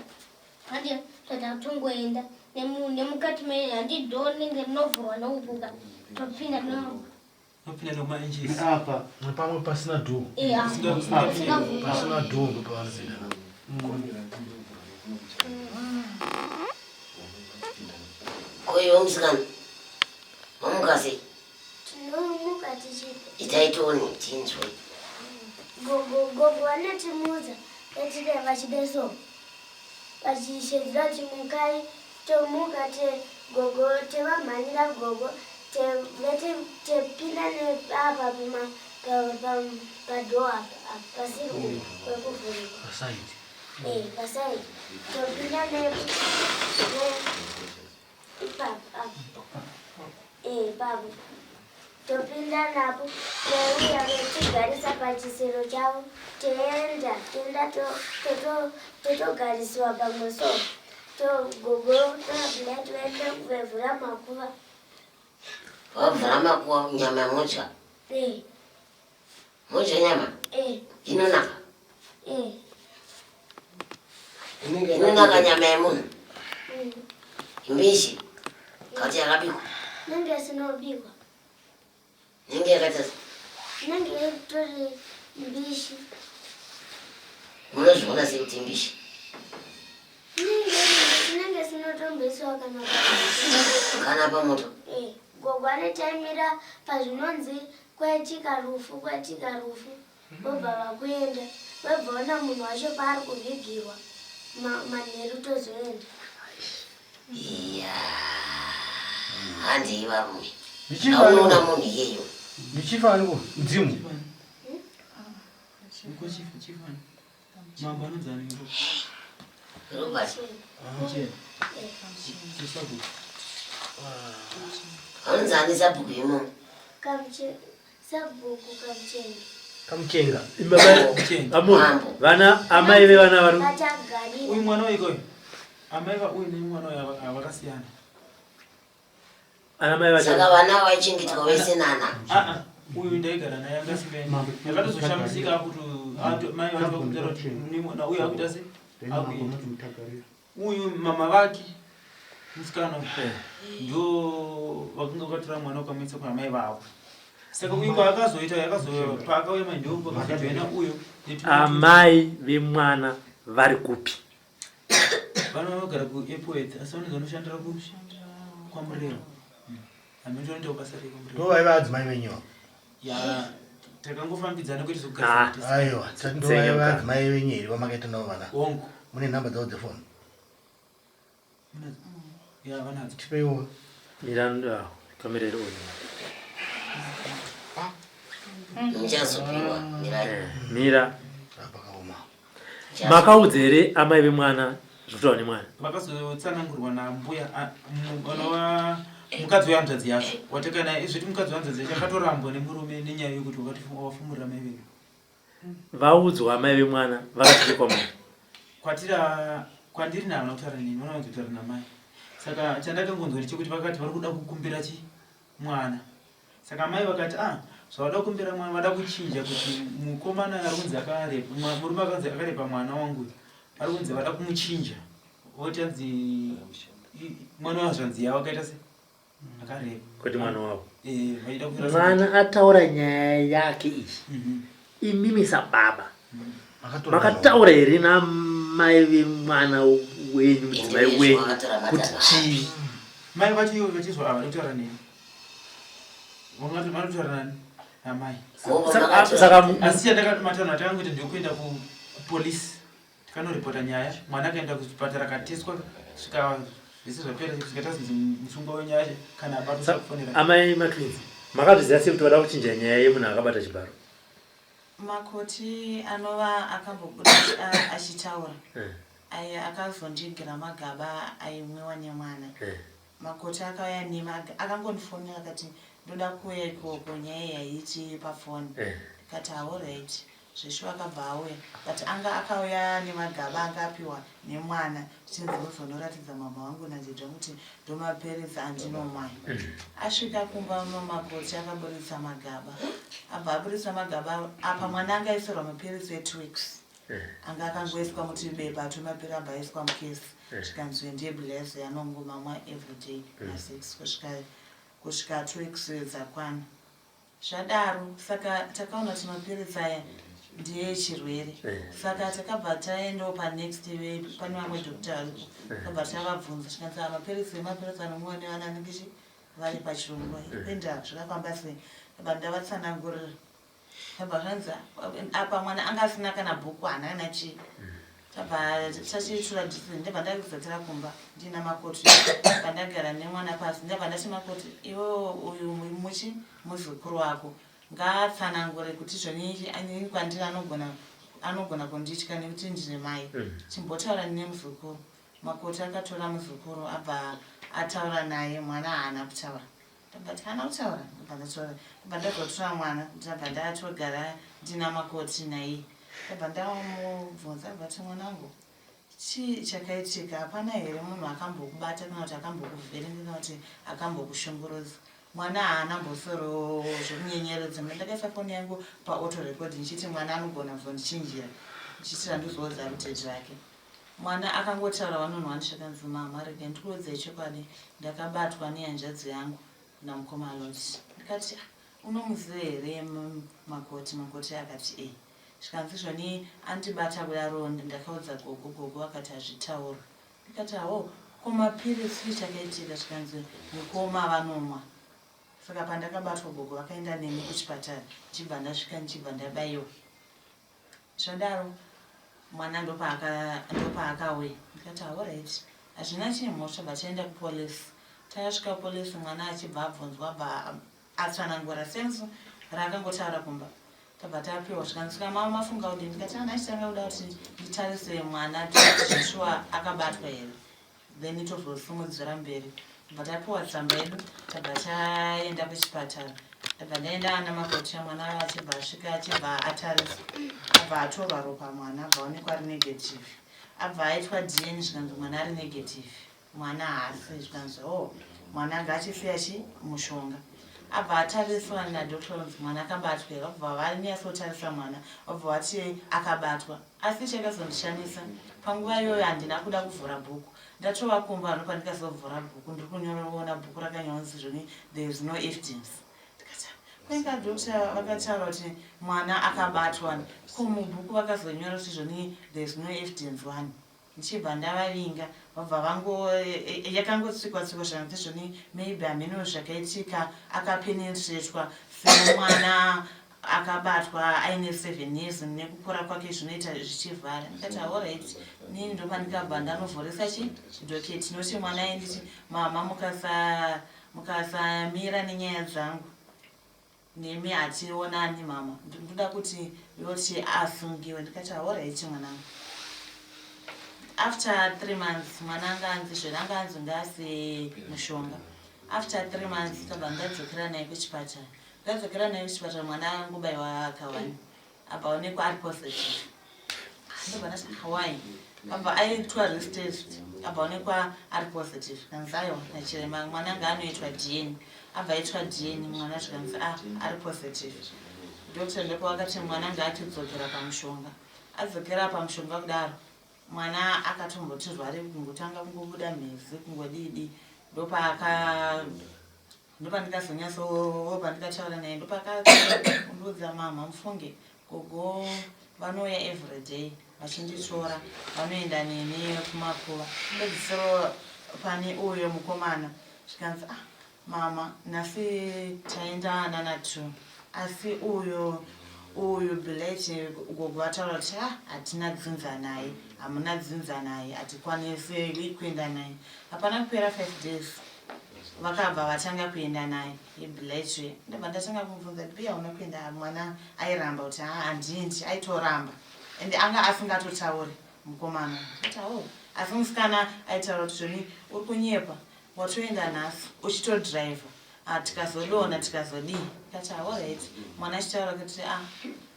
handi tatatongoenda nemukati me handi dhoo rinenge rinovhurwa nokubuka topinda Unopinda nekumainches. Apa pamwe pasina dhoo. Iya. Pasina dhoo ndopavanopinda napo. Ko iwe musikana mamuka sei? Tinomuka tichiti Itai tione tinzwe. Gogo gogo vanotimudza vachidai vachidai so vachishedzera kuti mukai tomuka te gogo tevamhanyira gogo tepinda neapa padhoo apa apa pasiri kwekuvhurika Pasaidi. Eh, pasaidi topinda ne ipapo apa Eh, ipapo topinda napo teuya vetigarisa pachisero chavo teenda toenda totogarisiwa pamwe so togogo toapinda toenda kuvevhura makuva. Wavhura makuva nyama modya. Eh. Modya nyama? Eh. Inonaka? Eh. Inonaka nyama yemunhu? Mbishi? Kati yakabikwa? Inenge isina kubikwa. Inenge yakaita sei? Inenge itori mbishi. Munozviona sei kuti mbishi? Inenge isinotomboiswa kana kana pamoto. Eh, gogo anotaimira pazvinonzi kwaitika rufu kwaitika rufu vobva vakuenda vobva ona munhu wacho paari kuvigirwa manheru tozoenda. Iya, handei varume. Aunoona munhu iyeyo. Ndichifa aniko mudzimu. Uko chifa chifani. Mambo anonzi ani ngo? Robert. Anonzi ani sabhuku imomo? Sabhuku Kamuchenga. Kamuchenga. Amuri vana amai vevana vari. Uyu mwana waiko amai va uyu nemwana uyu vakasiyana. Ana mai vacho. Saka vana vaichengetwa vese nana. Ah ah uyu ndaigara naye anga asingaendi. Ndakatozoshamisika kuti mai vacho vakutaura kuti nemwana uyu akuita sei? Akuenda. Uyu mama vake musikana uyu ndo vakanga vakatora mwana vakamuisa kuna mai vavo. Saka uyu kwaakazoita yakazo paakauya mai ndo pakazojoina uyu. Amai vemwana vari kupi? Vana vanogara kuEpworth asi vanonzi vanoshandira ku kwaMurehwa. Hameno basa rei kwaMurehwa. Ndo vaiva adzimai venyu ava? Ya takangofambidzana kwete zvekugara. Ah. Aiwa, ndo vaiva adzimai venyu here vamakaita navo vana? Hongu. Mune nhamba dzavo dzefoni? Ya vanadzo. Tipeiwo. Mira kamera iri on. Muchazopiwa mirai. Mira. Pakaoma. Makaudza here amai vemwana zvekutaura nemwana? Vakazotsanangurwa nambuya anova mukadzi wehanzvadzi yacho wataka naye zveti mukadzi wehanzvadzi yacho akatorambwa nemurume nenyaya yekuti wakafumurira mai vedu. Vaudzwa amai vemwana vakati kwamuri? Kwatira kwandiri nahavana kutaura neni vanowanzotaura namai. Saka chandakangonzwa ndechekuti vakati vari kuda kukumbira chi mwana. Saka mai vakati ah zvavada kukumbira mwana vada kuchinja kuti mukomana ari kunzi akarepa murume akanzi akarepa mwana wangu ari kunzi vada kumuchinja voti anzi mwana wazvanzi yavo akaita se akarepa kwete mwana wavo eh vaida kutora mwana ataura nyaya yake iyi imimi sababa makataura here namai vemwana wenyu mudzimai wenyu kuti chii? Mai vacho ivo vachizwa ava kutaura neni vanotaura nani namai Saka asi chandakatomatana takangoita ndekuenda kupolisi tikanoripota nyaya mwana akaenda kuchipatara akateswa svika zvese zvapera svika tazinzi musungwa wenyaya kana abatwa kufonera amai matwins makazviziva sei kuti vada kuchinja nyaya yemunhu akabata chibharo? Makoti anova akambobuda achitaura aye akazondigira magaba aimwiwa nemwana. Makoti akauya nema akangondifonera akati ndoda kuuya ikoko nyaya yaiti pafoni. Ndikati alright zveshuwa akabva auya but anga akauya nemagaba anga apiwa nemwana zvichinzi uzonoratidza mama vangu nadhedhi vangu kuti ndomapiritsi andinomwa. Asvika kumba makoti akaburitsa magaba abva aburitsa magaba apa mwana anga aisirwa mapiritsi e2 weeks anga akangoiswa mutibepa twemapiri abva aiswa mukesi zvikanzi ndiye blaze anongomamwa everyday na6 kusvika 2 weeks dzakwana. Zvadaro saka takaona kuti mapiritsi aya ndeechirwere saka takabva taendawo panext pane vamwe doctor varipo takabva tavabvunza zvikanzi aya mapiritsi emapiritsi anomwiwa nevana vanenge chi vari pachirongwa enda zvakafamba sei ndabva ndavatsanangurira ndabva zvanzi apa mwana anga asina kana bhuku haana kana chii tabva tachitura discipline ndabva ndakuzotera kumba ndiina makoti pandagara nemwana pasi ndabva ndati makoti iwe uyu muchi muzukuru wako ngaatsanangure kuti zvonini kwandiri anogona anogona kunditya nekuti ndiri mai chimbotaura nemuzukuru makoti akatora muzukuru abva ataura naye mwana haana kutaura ndabva ti haana kutaura ndabva ndatora ndabva ndazotora mwana ndabva ndatogara ndina makoti naye ndabva ndamubvunza ndabva ti mwanangu chii chakaitika hapana here munhu akambokubata kana kuti akambokuvhiringa kana kuti akambokushungurudza mwana haana mbosoro zvekunyenyeredza mna ndakaisa foni yangu paauto record ndichiti mwana anogona kuzondichinjira ndichitira ndizoudza rutete rake mwana akangotaura vanonhu wandishakanzi mama rega ndikuudzei chokwadi ndakabatwa nehanzvadzi yangu namukoma Loti ndikati unomuziva here makoti makoti akati e zvikanzi zvoni andibata kudaro ndakaudza gogo gogo akati hazvitaurwi ndikati hawo ko mapiritsi chakaitika zvikanzi mukoma vanomwa saka pandakabatwa gogo vakaenda neni kuchipatara ndichibva ndasvika ndichibva ndabaiwa zvadaro mwana ndopaakauya ndikati alright hazvina chimhosva bva taenda kupolisi takasvika polisi mwana achibva abvunzwa bva atsanangura sensu raakangotaura kumba. Tabva tapiwa zvikanzi saka mama mafunga kudini ndikati ana chitanga kuda kuti nditarise mwana tione zveshuwa akabatwa here then tozosimudzira mberi. Tabva tapiwa tsamba yedu tabva taenda kuchipatara. Ndabva ndaenda ana makoti mwana achibva asvika achibva atariswa abva atorwa ropa mwana abva aonekwa ari negative abva aitwa dna zvikanzi mwana ari negative mwana haasi zvikanzi o oh, mwana anga achisiya chi mushonga abva atariswa nadoctor onzi mwana akabatwa here vabva vanyatsotarisa mwana vabva vati akabatwa asi chakazondishamisa panguva iyoyo handina kuda kuvhura bhuku ndatova kumba ano pandikazovhura bhuku ndiri kunyoroona bhuku rakanyorwa zvoni there is no evidence ndikati kwenga doctor vakataura kuti mwana akabatwa ko mubhuku vakazonyora kuti zvoni there is no evidence one ndichibva ndavavinga vabva vango e, e, yakangotsikwa tsikwa zvanzi zvoni maybe hameno zvakaitika akapenetretwa semwana akabatwa aine 7 years nekukura kwake zvinoita zvichivhara ndikati alright nini ndopandikabva ndanovhoresa chi docket noti mwana ainditi mama mukasa mukasamira nenyaya dzangu nemi hationani mama ndoda kuti yoti asungiwe ndikati alright mwanangu after three months mwana anga anzi zvena anga anzi ngaasi mushonga after three months tabva ndadzokera naye kuchipatara Ndadzokera naye kuchipatara mwana angobaiwa akawani apa onekwa ari positive ndobva ndati why abva aitwa retest abva onekwa ari positive kanzi aiwa nachirema mwana anga anoitwa dna abva aitwa dna mwana zvikanzi a ah, ari positive doctor ndipo vakati mwana anga atidzokera pamushonga adzokera pamushonga kudaro mwana akatomboti rware kungotanga kungobuda mhezi kungodidi ndopaaka Ndopandikazonyatso pandikataura naye ndopakaundiudza mama mufunge gogo vanouya everyday vachinditora vanoenda neni kumakuva pedzisiro pane uyo mukomana zvikanzi ah mama nhasi taenda nana two asi uyo uyu bileti gogo vataura kuti ah hatina dzinza naye hamuna dzinza naye hatikwanisi kuenda naye hapana kupera five days Vakabva vatanga kuenda naye ibletwe ndobva ndatanga kumubvunza kuti biya una kuenda mwana airamba kuti haa handiendi aitoramba and anga asingatotauri mukomana ndikati oh asi musikana aitaura kuti zvoni uri kunyepa watoenda nhasi uchitodriver ah, tikazodona tikazodii ndikati alright mwana achitaura kuti ah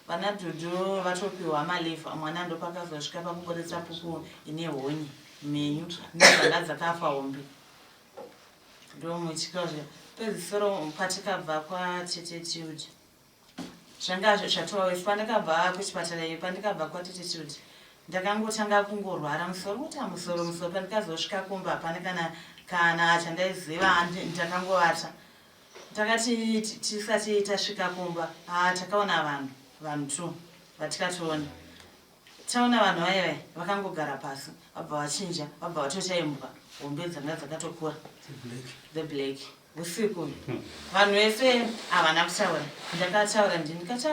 vana dhudhu vatopiwa maleave mwana ndopakazosvika pakuburitsa pupu ine honye mhenyu nedzanga dzakafa hombe ndomutyira zve pedzisiro patikabva kwatete tilda zvanga zvatova wesi pandakabva kuchipatara iyo pandikabva kwatete tilda ndakangotanga kungorwara musoro kuti musoro musoro pandikazosvika kumba hapana kana kana chandaiziva ndakangovata takati tisati tasvika kumba ah, takaona vanhu vanhu two vatikatoona Taona vanhu vaye vaye vakangogara pasi vabva vachinja vabva vatoita imbwa hombe dzanga dzakatokura the black usiku vanhu vese havana kutaura ndakataura ndini ndikati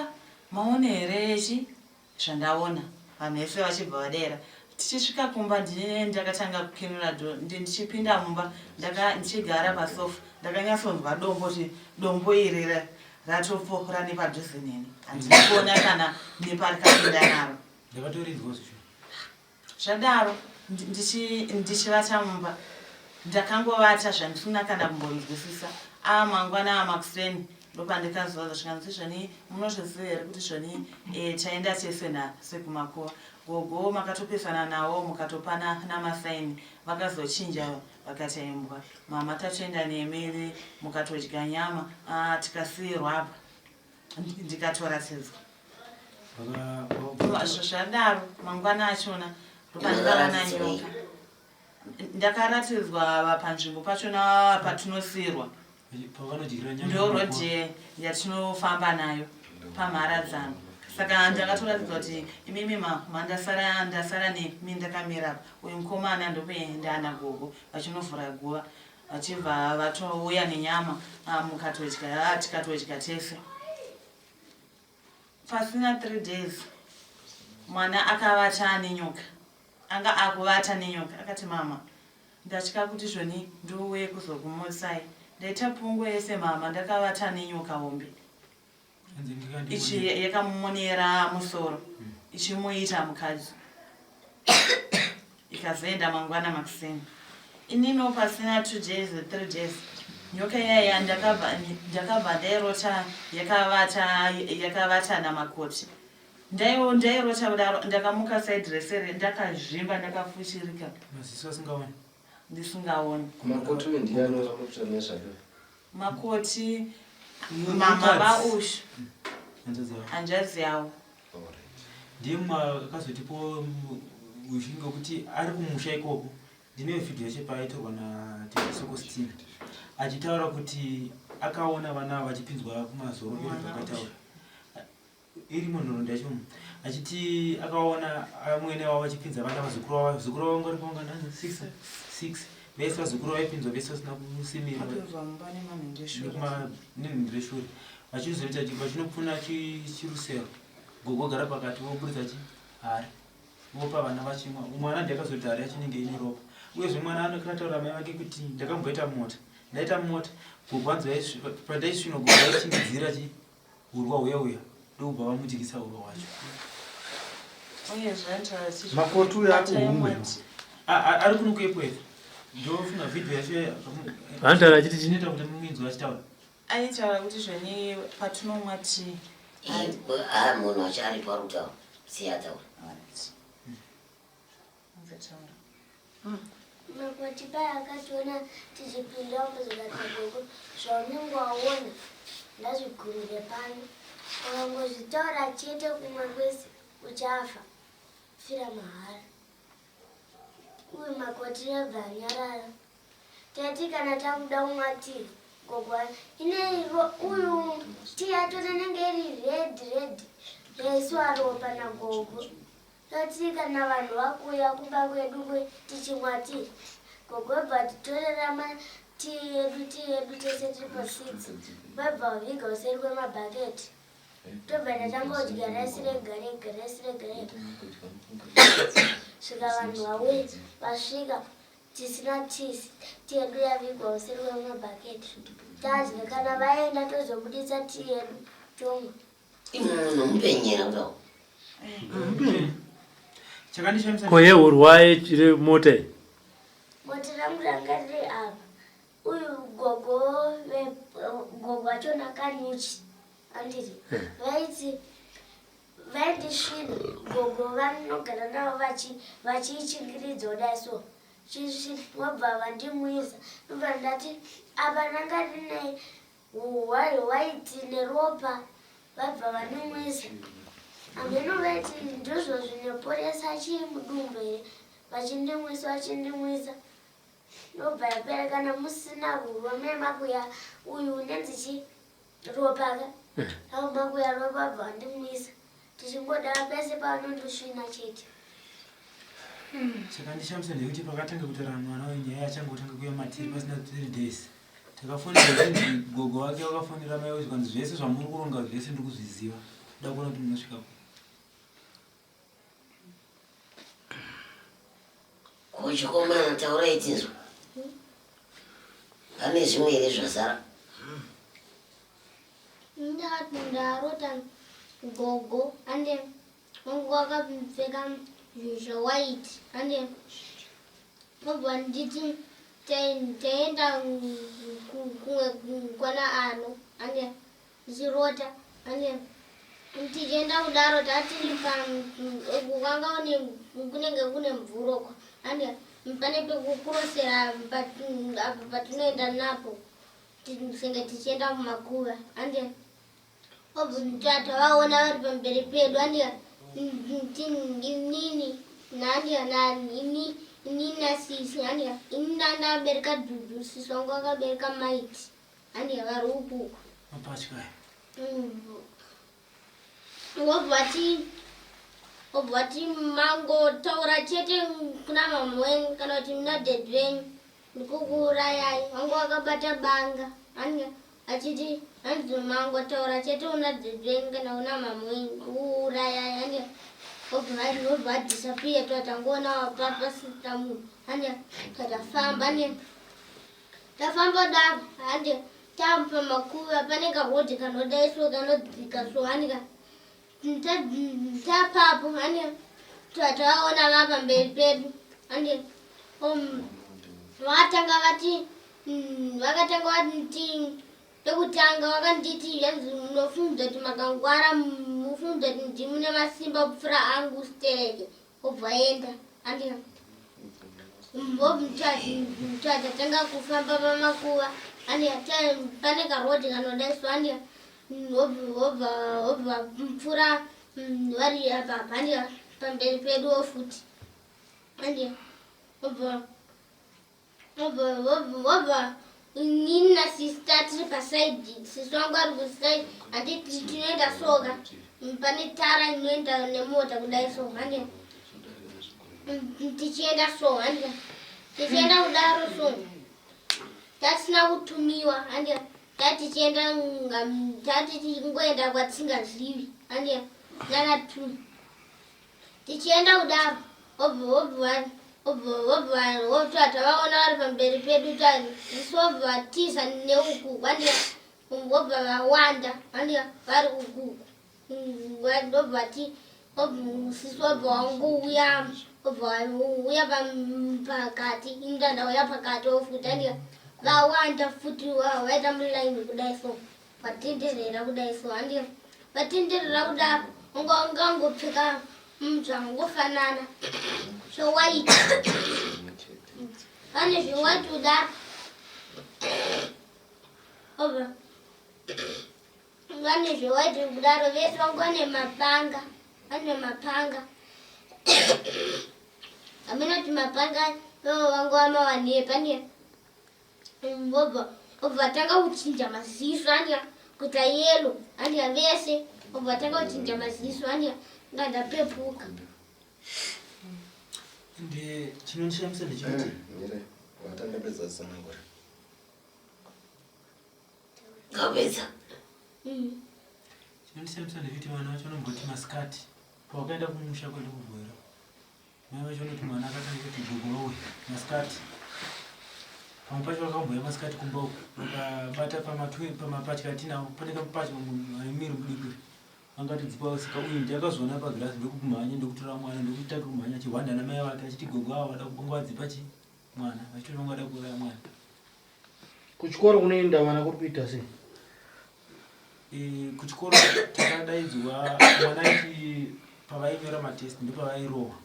maone here chi zvandaona vanhu vese vachibva vadaira tichisvika kumba ndine ndakatanga kukenura do ndichipinda mumba ndichigara pasofa ndakanyatsonzwa dombo kuti dombo iri ratopfokora nepadhuze neni handina kuona kana neparikapinda naro ndakatorinzwa zvisho zvadaro ndichivata mumba ndakangovata zvandisina kana kumbonzwisisa aa mangwana amakuseni ndopandikaziva zvikanzi zvani munozviziva here kuti zvani e, taenda tese nhasi kumakuva gogo makatopesana nawo mukatopana namasaini vakazochinja Vakati imbwa mama tatoenda nemi mukatodya nyama ah, tikasiirwa apa ndikatoratidzwa zvadaro mangwana achona ndopandikaona nyoka ndakaratidzwa panzvimbo pachona patinosiirwa Ndo road yatinofamba nayo pamharadzano saka ndakatoratidza kuti imimi mandasara ndasara nemi ndakamira apa uyu mukomana ndokuenda nagogo vachinovhura guva vachibva vatouya nenyama ah, mukatodya ah, tikatodya tese pasina three days mwana akavata nenyoka anga akuvata nenyoka akati mama Ndatya kuti zvoni ndiuye kuzokumutsai. Ndaita pungwe yese mhamha ndakavata nenyoka hombe. Ichi yakamumonera musoro ichimuita mukadzi. Ikazoenda mangwana makuseni. Inino pasina 2 days 3 days nyoka iyaya ndakabva ndakabva ndairota yakavata yakavata namakoti. Ndaiwo ndairota kudaro ndakamuka side resere ndakazvimba ndakafushirika. Maziso asingaoni. Ndisingaoni. Makoti uyu ndiye anotaura nezvake. Makoti mama vaUshu. Hanzvadzi yavo. Ndiye mumwe akazotipo ushu ngekuti ari kumusha ikoko. Ndine vhidhiyo yacho paaitorwa naTete achitaura kuti akaona vana vachipinzwa kumazoro vakataura iri munhoroondo yacho achiti akaona amwene vavo vachipinza vana vazukuru vavo, vazukuru vavo vanga vari kuangana 6 6 vese vazukuru vaipinzwa vese vasina kusimira Vapinzwa mumba nemanhendeshure. Nenhendeshure vachizoita vachinopfuna chirusero, gogo gara pakati voburitsa chihari vopa vana vachimwa. Mwana ndiye akazoti hari yacho inenge ine ropa. Uyezve mwana anokataura mai vake kuti ndakamboita mota, ndaita mota gogo hanzi pandaisvino gogo vaichingidzira chi urwa huya huya ndokubva vamudyisa urwa hwacho. Uyezve anotaura achiti Makoti uyo ari kuHungwe. Ari kuno kuEpworth, ndofunga vhidhiyo yacho. Anotaura achiti chii? Chinoita kuti muinzwa achitaura. Aitaura kuti zvoni patinomwa tii. Ah, munhu wacho aripo ari kutaura, siya ataura. Alright. Unzataura. Makoti paya akationa tichipinda muzvikatagogo, zvaunenge waona ndazvigurire pano, ukangozvitaura chete kumwe kwese uchafa fira mahara. Uyu makoti yabva anyarara. Tati kana takuda kumwa tii, gogo ine uyu tii yacho inenge iri red red yaiswa ropa nagogo. Tati kana vanhu vakuuya kumba kwedu tichimwa tii, gogo bva titorera tii yedu, tii yedu tese tiripo 6, vabva vaviga useri kwemabhaketi, tobva tatangodya raisi rega rega, raisi rega rega, svika vanhu vauye. Vasvika tisina tii, tii yedu yavigwa useri kwemabhaketi, tadya. Kana vaenda tozobudisa tii yedu tomwa. Munhu mupenyera kudao. Chakandishamisa Ko yeurwa chiri mota iyi? Moti rangu ranga riri apa. Uyu gogo gogo achona kanyuchi anditi vaiti vaindisvina gogo vanogara navo vachiichingiridza kudai so wabva vandimwisa, ndobva ndati apa ranga rine waiti neropa, vabva vandimwisa. Hameno vaiti ndizvo zvinoporesa chii mudumbu here, vachindimwisa vachindimwisa, ndobva yapera. Kana musina hurwa mune makuya uyu unenzi chi ropa ka au makuya ropa, bva vandimwisa tichingoda pese pavanondosvina chete. Chakandishamisa ndekuti pakatanga kutaura mwana wenyaya achangotanga kuuya matiri, pasina 3 days takafonera chinzi gogo wake wakafonera mai zvikanzi zvese zvamuri kuronga zvese ndiri kuzviziva, da kuona kuti munosvikapo. Ko chikomana, taurai tinzwa, pane zvimwe here zvasara? Ndakati ndarota gogo ande wangu wakapfeka zvinhu zvewhite ande obva nditi taenda kumwe kwana ano ande ndichirota ande tichienda kudaro tatiri kwanga kunenge kune mvura uko ande pane pekukurosera apo patinoenda napo senge tichienda kumakuva ande obva tavaona vari pamberi pedu ande inini nandi ini ini nasisi andi ini ndandabereka Dudu, sisi wangu akabereka Maiti andi vari ukuku. Mapatya aya. Wobva vati mangotaura chete kuna mama wenyu kana kuti muna dhedhi venyu ndikukuurayai. Wangu wakabata banga andi achiti hanzi mangotaura chete una dhedhi venyu kana una mama wenyu ndikukuurayai andi wobva vadisappear, tatangoona pasina munhu andi tatafamba andi tafamba daro andi. Tapamakuva pane karodhi kanodai so kanodzika so anika tapapo ani tavaona vava pamberi pedu andi vakatanga vati vakatanga vati pekutanga vakanditi yanzi munofunga kuti makangwara mufunga kuti ndimune masimba kupfuura angu stereke Obva aenda andika tatanga kufamba pamakuva andika pane karodi kanodaiswa andika obva obva pfura vari apa apa andika pamberi peduwo futi andika obva Vobva inini nasista tiri pasaidi sisi wangu ari kusaidi handiti tinoenda soka pane tara inoenda nemota kudai so handi tichienda so handi tichienda kudaro so tatisina kutumiwa handi tatichienda tati tichingoenda kwatisingazivi handi nana two Tichienda kudaro, obva tavaona vari pamberi pedu isu obva vatiza neuku vandiya obva vawanda vandiya vari uku obva vati sisi obva wangouya obva uya pakati ini ndandauya pakati ofuti andiya vawanda futi vaita mulaini kudai so Vatenderera kudai so handi vatenderera kudaro unga ungangopfeka zvangofanana zvewaiti vane zvewaiti kudaro obva vane zvewaiti kudaro vese vanga vane mapanga vane mapanga hameno kuti mapanga vanga vamawanire pane Vobva vobva vatanga kuchinja maziso anya kuita yellow anya vese vobva vatanga kuchinja maziso anya nga ndapepuka. Ende chinondishamisa ndechekuti eh, Mire, watanga pedza kutsanangura. Ngapedza. Chinondishamisa ndechekuti vana vacho vanomboti masikati pawakaenda kumusha kwedu kuBuhera Mai vacho vanoti mwana akatanga kuti gogo vauya masikati. Pamwe pacho vakambouya masikati kumba uku vakabata pamapatya atinawo pane kamupatya ane miri mudiki vangatodzipa saka uyu ndiye akazoona pagirasi ndokumhanya ndokutora mwana ndokutanga kumhanya achihwanda namai vake achiti gogo ava vada vanga vadzipa chi mwana vachitoti vanga vada kuuraya mwana. Kuchikoro kunoenda vana kuri kuita sei? E, kuchikoro takadaidzwa mwana aiti pavainyora matest ndopavairohwa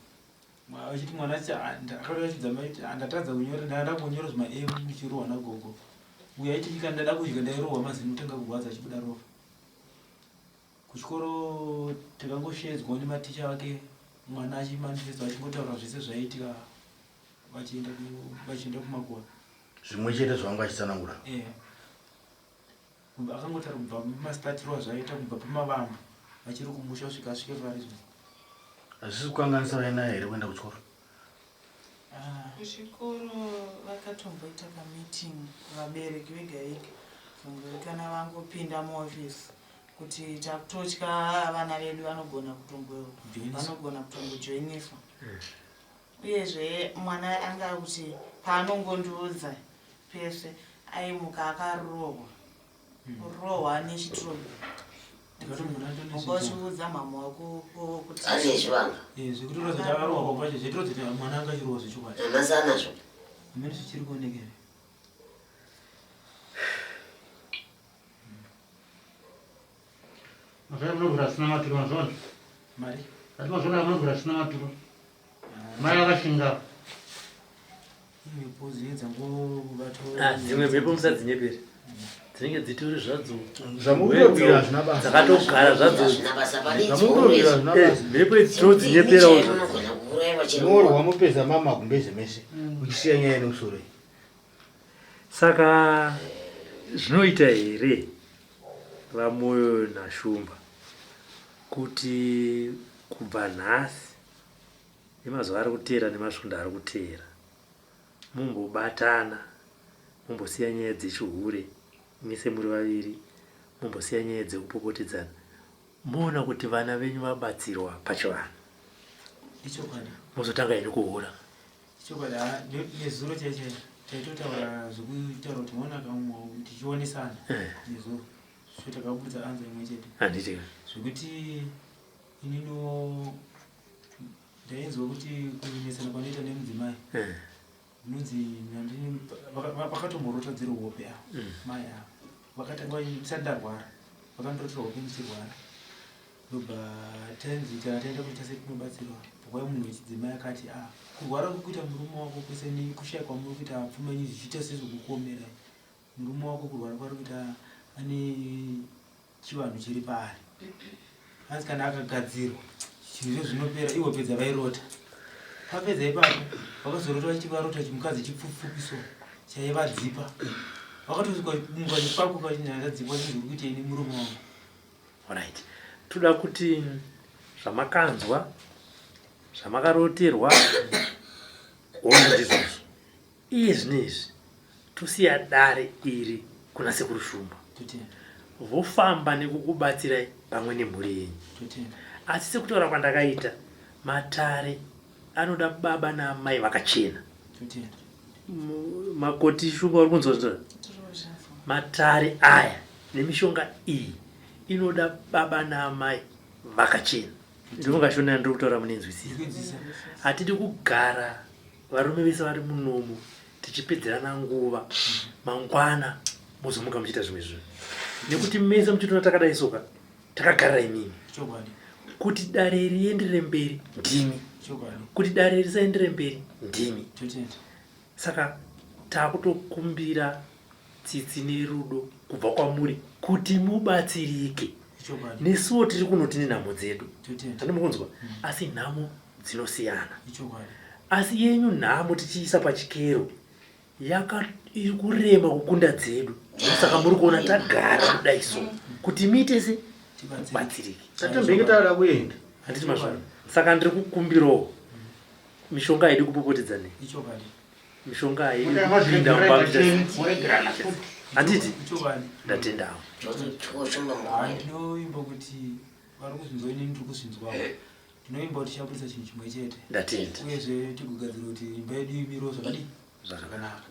vachiti mwana akatoratidza mai kuti ndatadza kunyora ndanda kunyora zvima m ndichirohwa nagogo uyo aiti chika ndada kudya ndairohwa mazino kutanga kurwadza achibuda ropa kuchikoro takangoshedzwa nematicha vake mwana achimanifesta achingotaura zvese zvaiitika vachienda kumakuva zvimwe chete zvavanga vachitsanangura yeah. Akangotaura kubva mastatiro azvaita kubva pamavambo vachiri kumusha kusvika asvike pari zvino. Hazvisi kukanganisa vainaye here kuenda kuchikoro? Ah. Kuchikoro vakatomboita kameeting vabereki vega vega kana vangopinda muoffice kuti takutotya vana vedu vanogona kutombo vanogona kutombojoiniswa uyezve mwana anga akuti paanongondiudza pese aimuka akarohwa kurohwa nechitroli unga uchiudza mhamha wako kuti ane zvivanga eh, zvekutoratidza kuti akarohwa kwacho zvekutoratidza kuti mwana anga achirohwa zvechokwadi nanhasi anazvo amene zvichiri kuonekera Mazvona munogura asina maturo mazvona. Mari. Ati mazvona munogura asina maturo. Mai vakashinga. Mhepo dzinenge dzangobatwa. Ah, dzimwe mhepo musadzinyepere. Dzinenge dzitori zvadzo. Zvamukutobvira hazvina basa. Dzakatogara zvadzo. Hazvina basa pane Zvamukutobvira hazvina Eh, basa. mhepo idzi tinodzinyeperawo zvadzo. Unogona kuuraiwa chero Morwa mopedza mama gumbeze mese. Uchisiya nyaya nemusoro iyi. Saka zvinoita here VaMoyo naShumba kuti kubva nhasi nemazuva ari kuteera nemasvondo ari kuteera mumbobatana mumbosiya nyaya dzechihure mise muri vaviri mumbosiya nyaya dzekupopotedzana moona kuti vana venyu vabatsirwa pachivanhu Ichokwadi. mozotanga henyu kuhura Ichokwadi. ah, Nezuro chaicho Taitotaura zvekutaura kuti mwana akamwa tichionesana Eh. nezuro so takabudza anza imwe chete. Handiti. Zvekuti inino ndainzwa kuti kunetsana kwanoita nemudzimai Eh. unonzi nandini vakatomborota dziri hope ava mai ava vakatanga ndisati ndarwara vakandorotera hope ndichirwara ndobva tanzi kana taenda kuita setinobatsirwa pakwai munhu wechidzimai akati a kurwara kuri kuita murume wako kwese nekushaya kwamuri kuita pfuma yenyu zvichiita sezvokukuomerai murume wako kurwara kwari kuita ane chivanhu chiri paari asi kana akagadzirwa zvinhu izvo zvinopera ivo pedza vairota papedza ipapo vakazorota vachiti varota chimukadzi chipfupfupi so chaivadzipa vakatosvika muka chipakuka chinhandadzipwa chinzi uri kuitei nemurume wangu. Alright. Toda kuti zvamakanzwa zvamakaroterwa hongu ndizvozvo. Iye zvino izvi tosiya dare iri kuna sekuru Shumba. Totenda. Vofamba nekukubatsirai pamwe nemhuri yenyu. Totenda. Asi sekutaura kwandakaita matare anoda baba naamai vakachena. Totenda. Makoti Shumba uri kunzwa zvinotaura? Matare aya nemishonga iyi inoda baba naamai vakachena. Ndinonga shona yandiri kutaura munenzwisisa. Ndikuinzwisisa. Hatidi kugara varume vese vari munomu tichipedzerana nguva mangwana mozomuka muchiita zvimwe zvinhu nekuti mese muchitoona takadai soka takagarira imimi. Chokwadi. Kuti dare rienderere mberi ndimi. Chokwadi. Kuti dare risaenderere mberi ndimi. Totenda. Saka takutokumbira tsitsi nerudo kubva kwamuri kuti mubatsirike. Chokwadi. Nesuwo tiri kuno tine nhamo dzedu. Totenda. Handimukunzwa? Asi nhamo dzinosiyana. Ichokwadi. Asi yenyu nhamo tichiisa pachikero yaka iri kurema kukunda dzedu. Saka muri kuona tagara kudai so kuti muite se mubatsirike. Tatombenge tauda kuenda. Handiti mazvona. Saka ndiri kukumbirawo mishonga haidi kupopotedza nei. Ichokwadi. Mishonga haidi Kuti kupinda mumba amazviregerera moregerana futi. Handiti? Ichokwadi. Ndatendawo. Tinoshumba Haa, mukuru. ndinoimba kuti vari kuzvinzwa inini ndiri kuzvinzwawo. Ndinoimba kuti tichabudisa chinhu chimwe chete. Ndatenda. Uyezve tigogadzira kuti imba yedu imirewo zvakadii? Zvakanaka.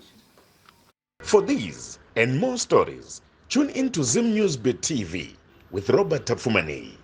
For these and more stories, tune in to Zim News Bit TV with Robert Tafumani.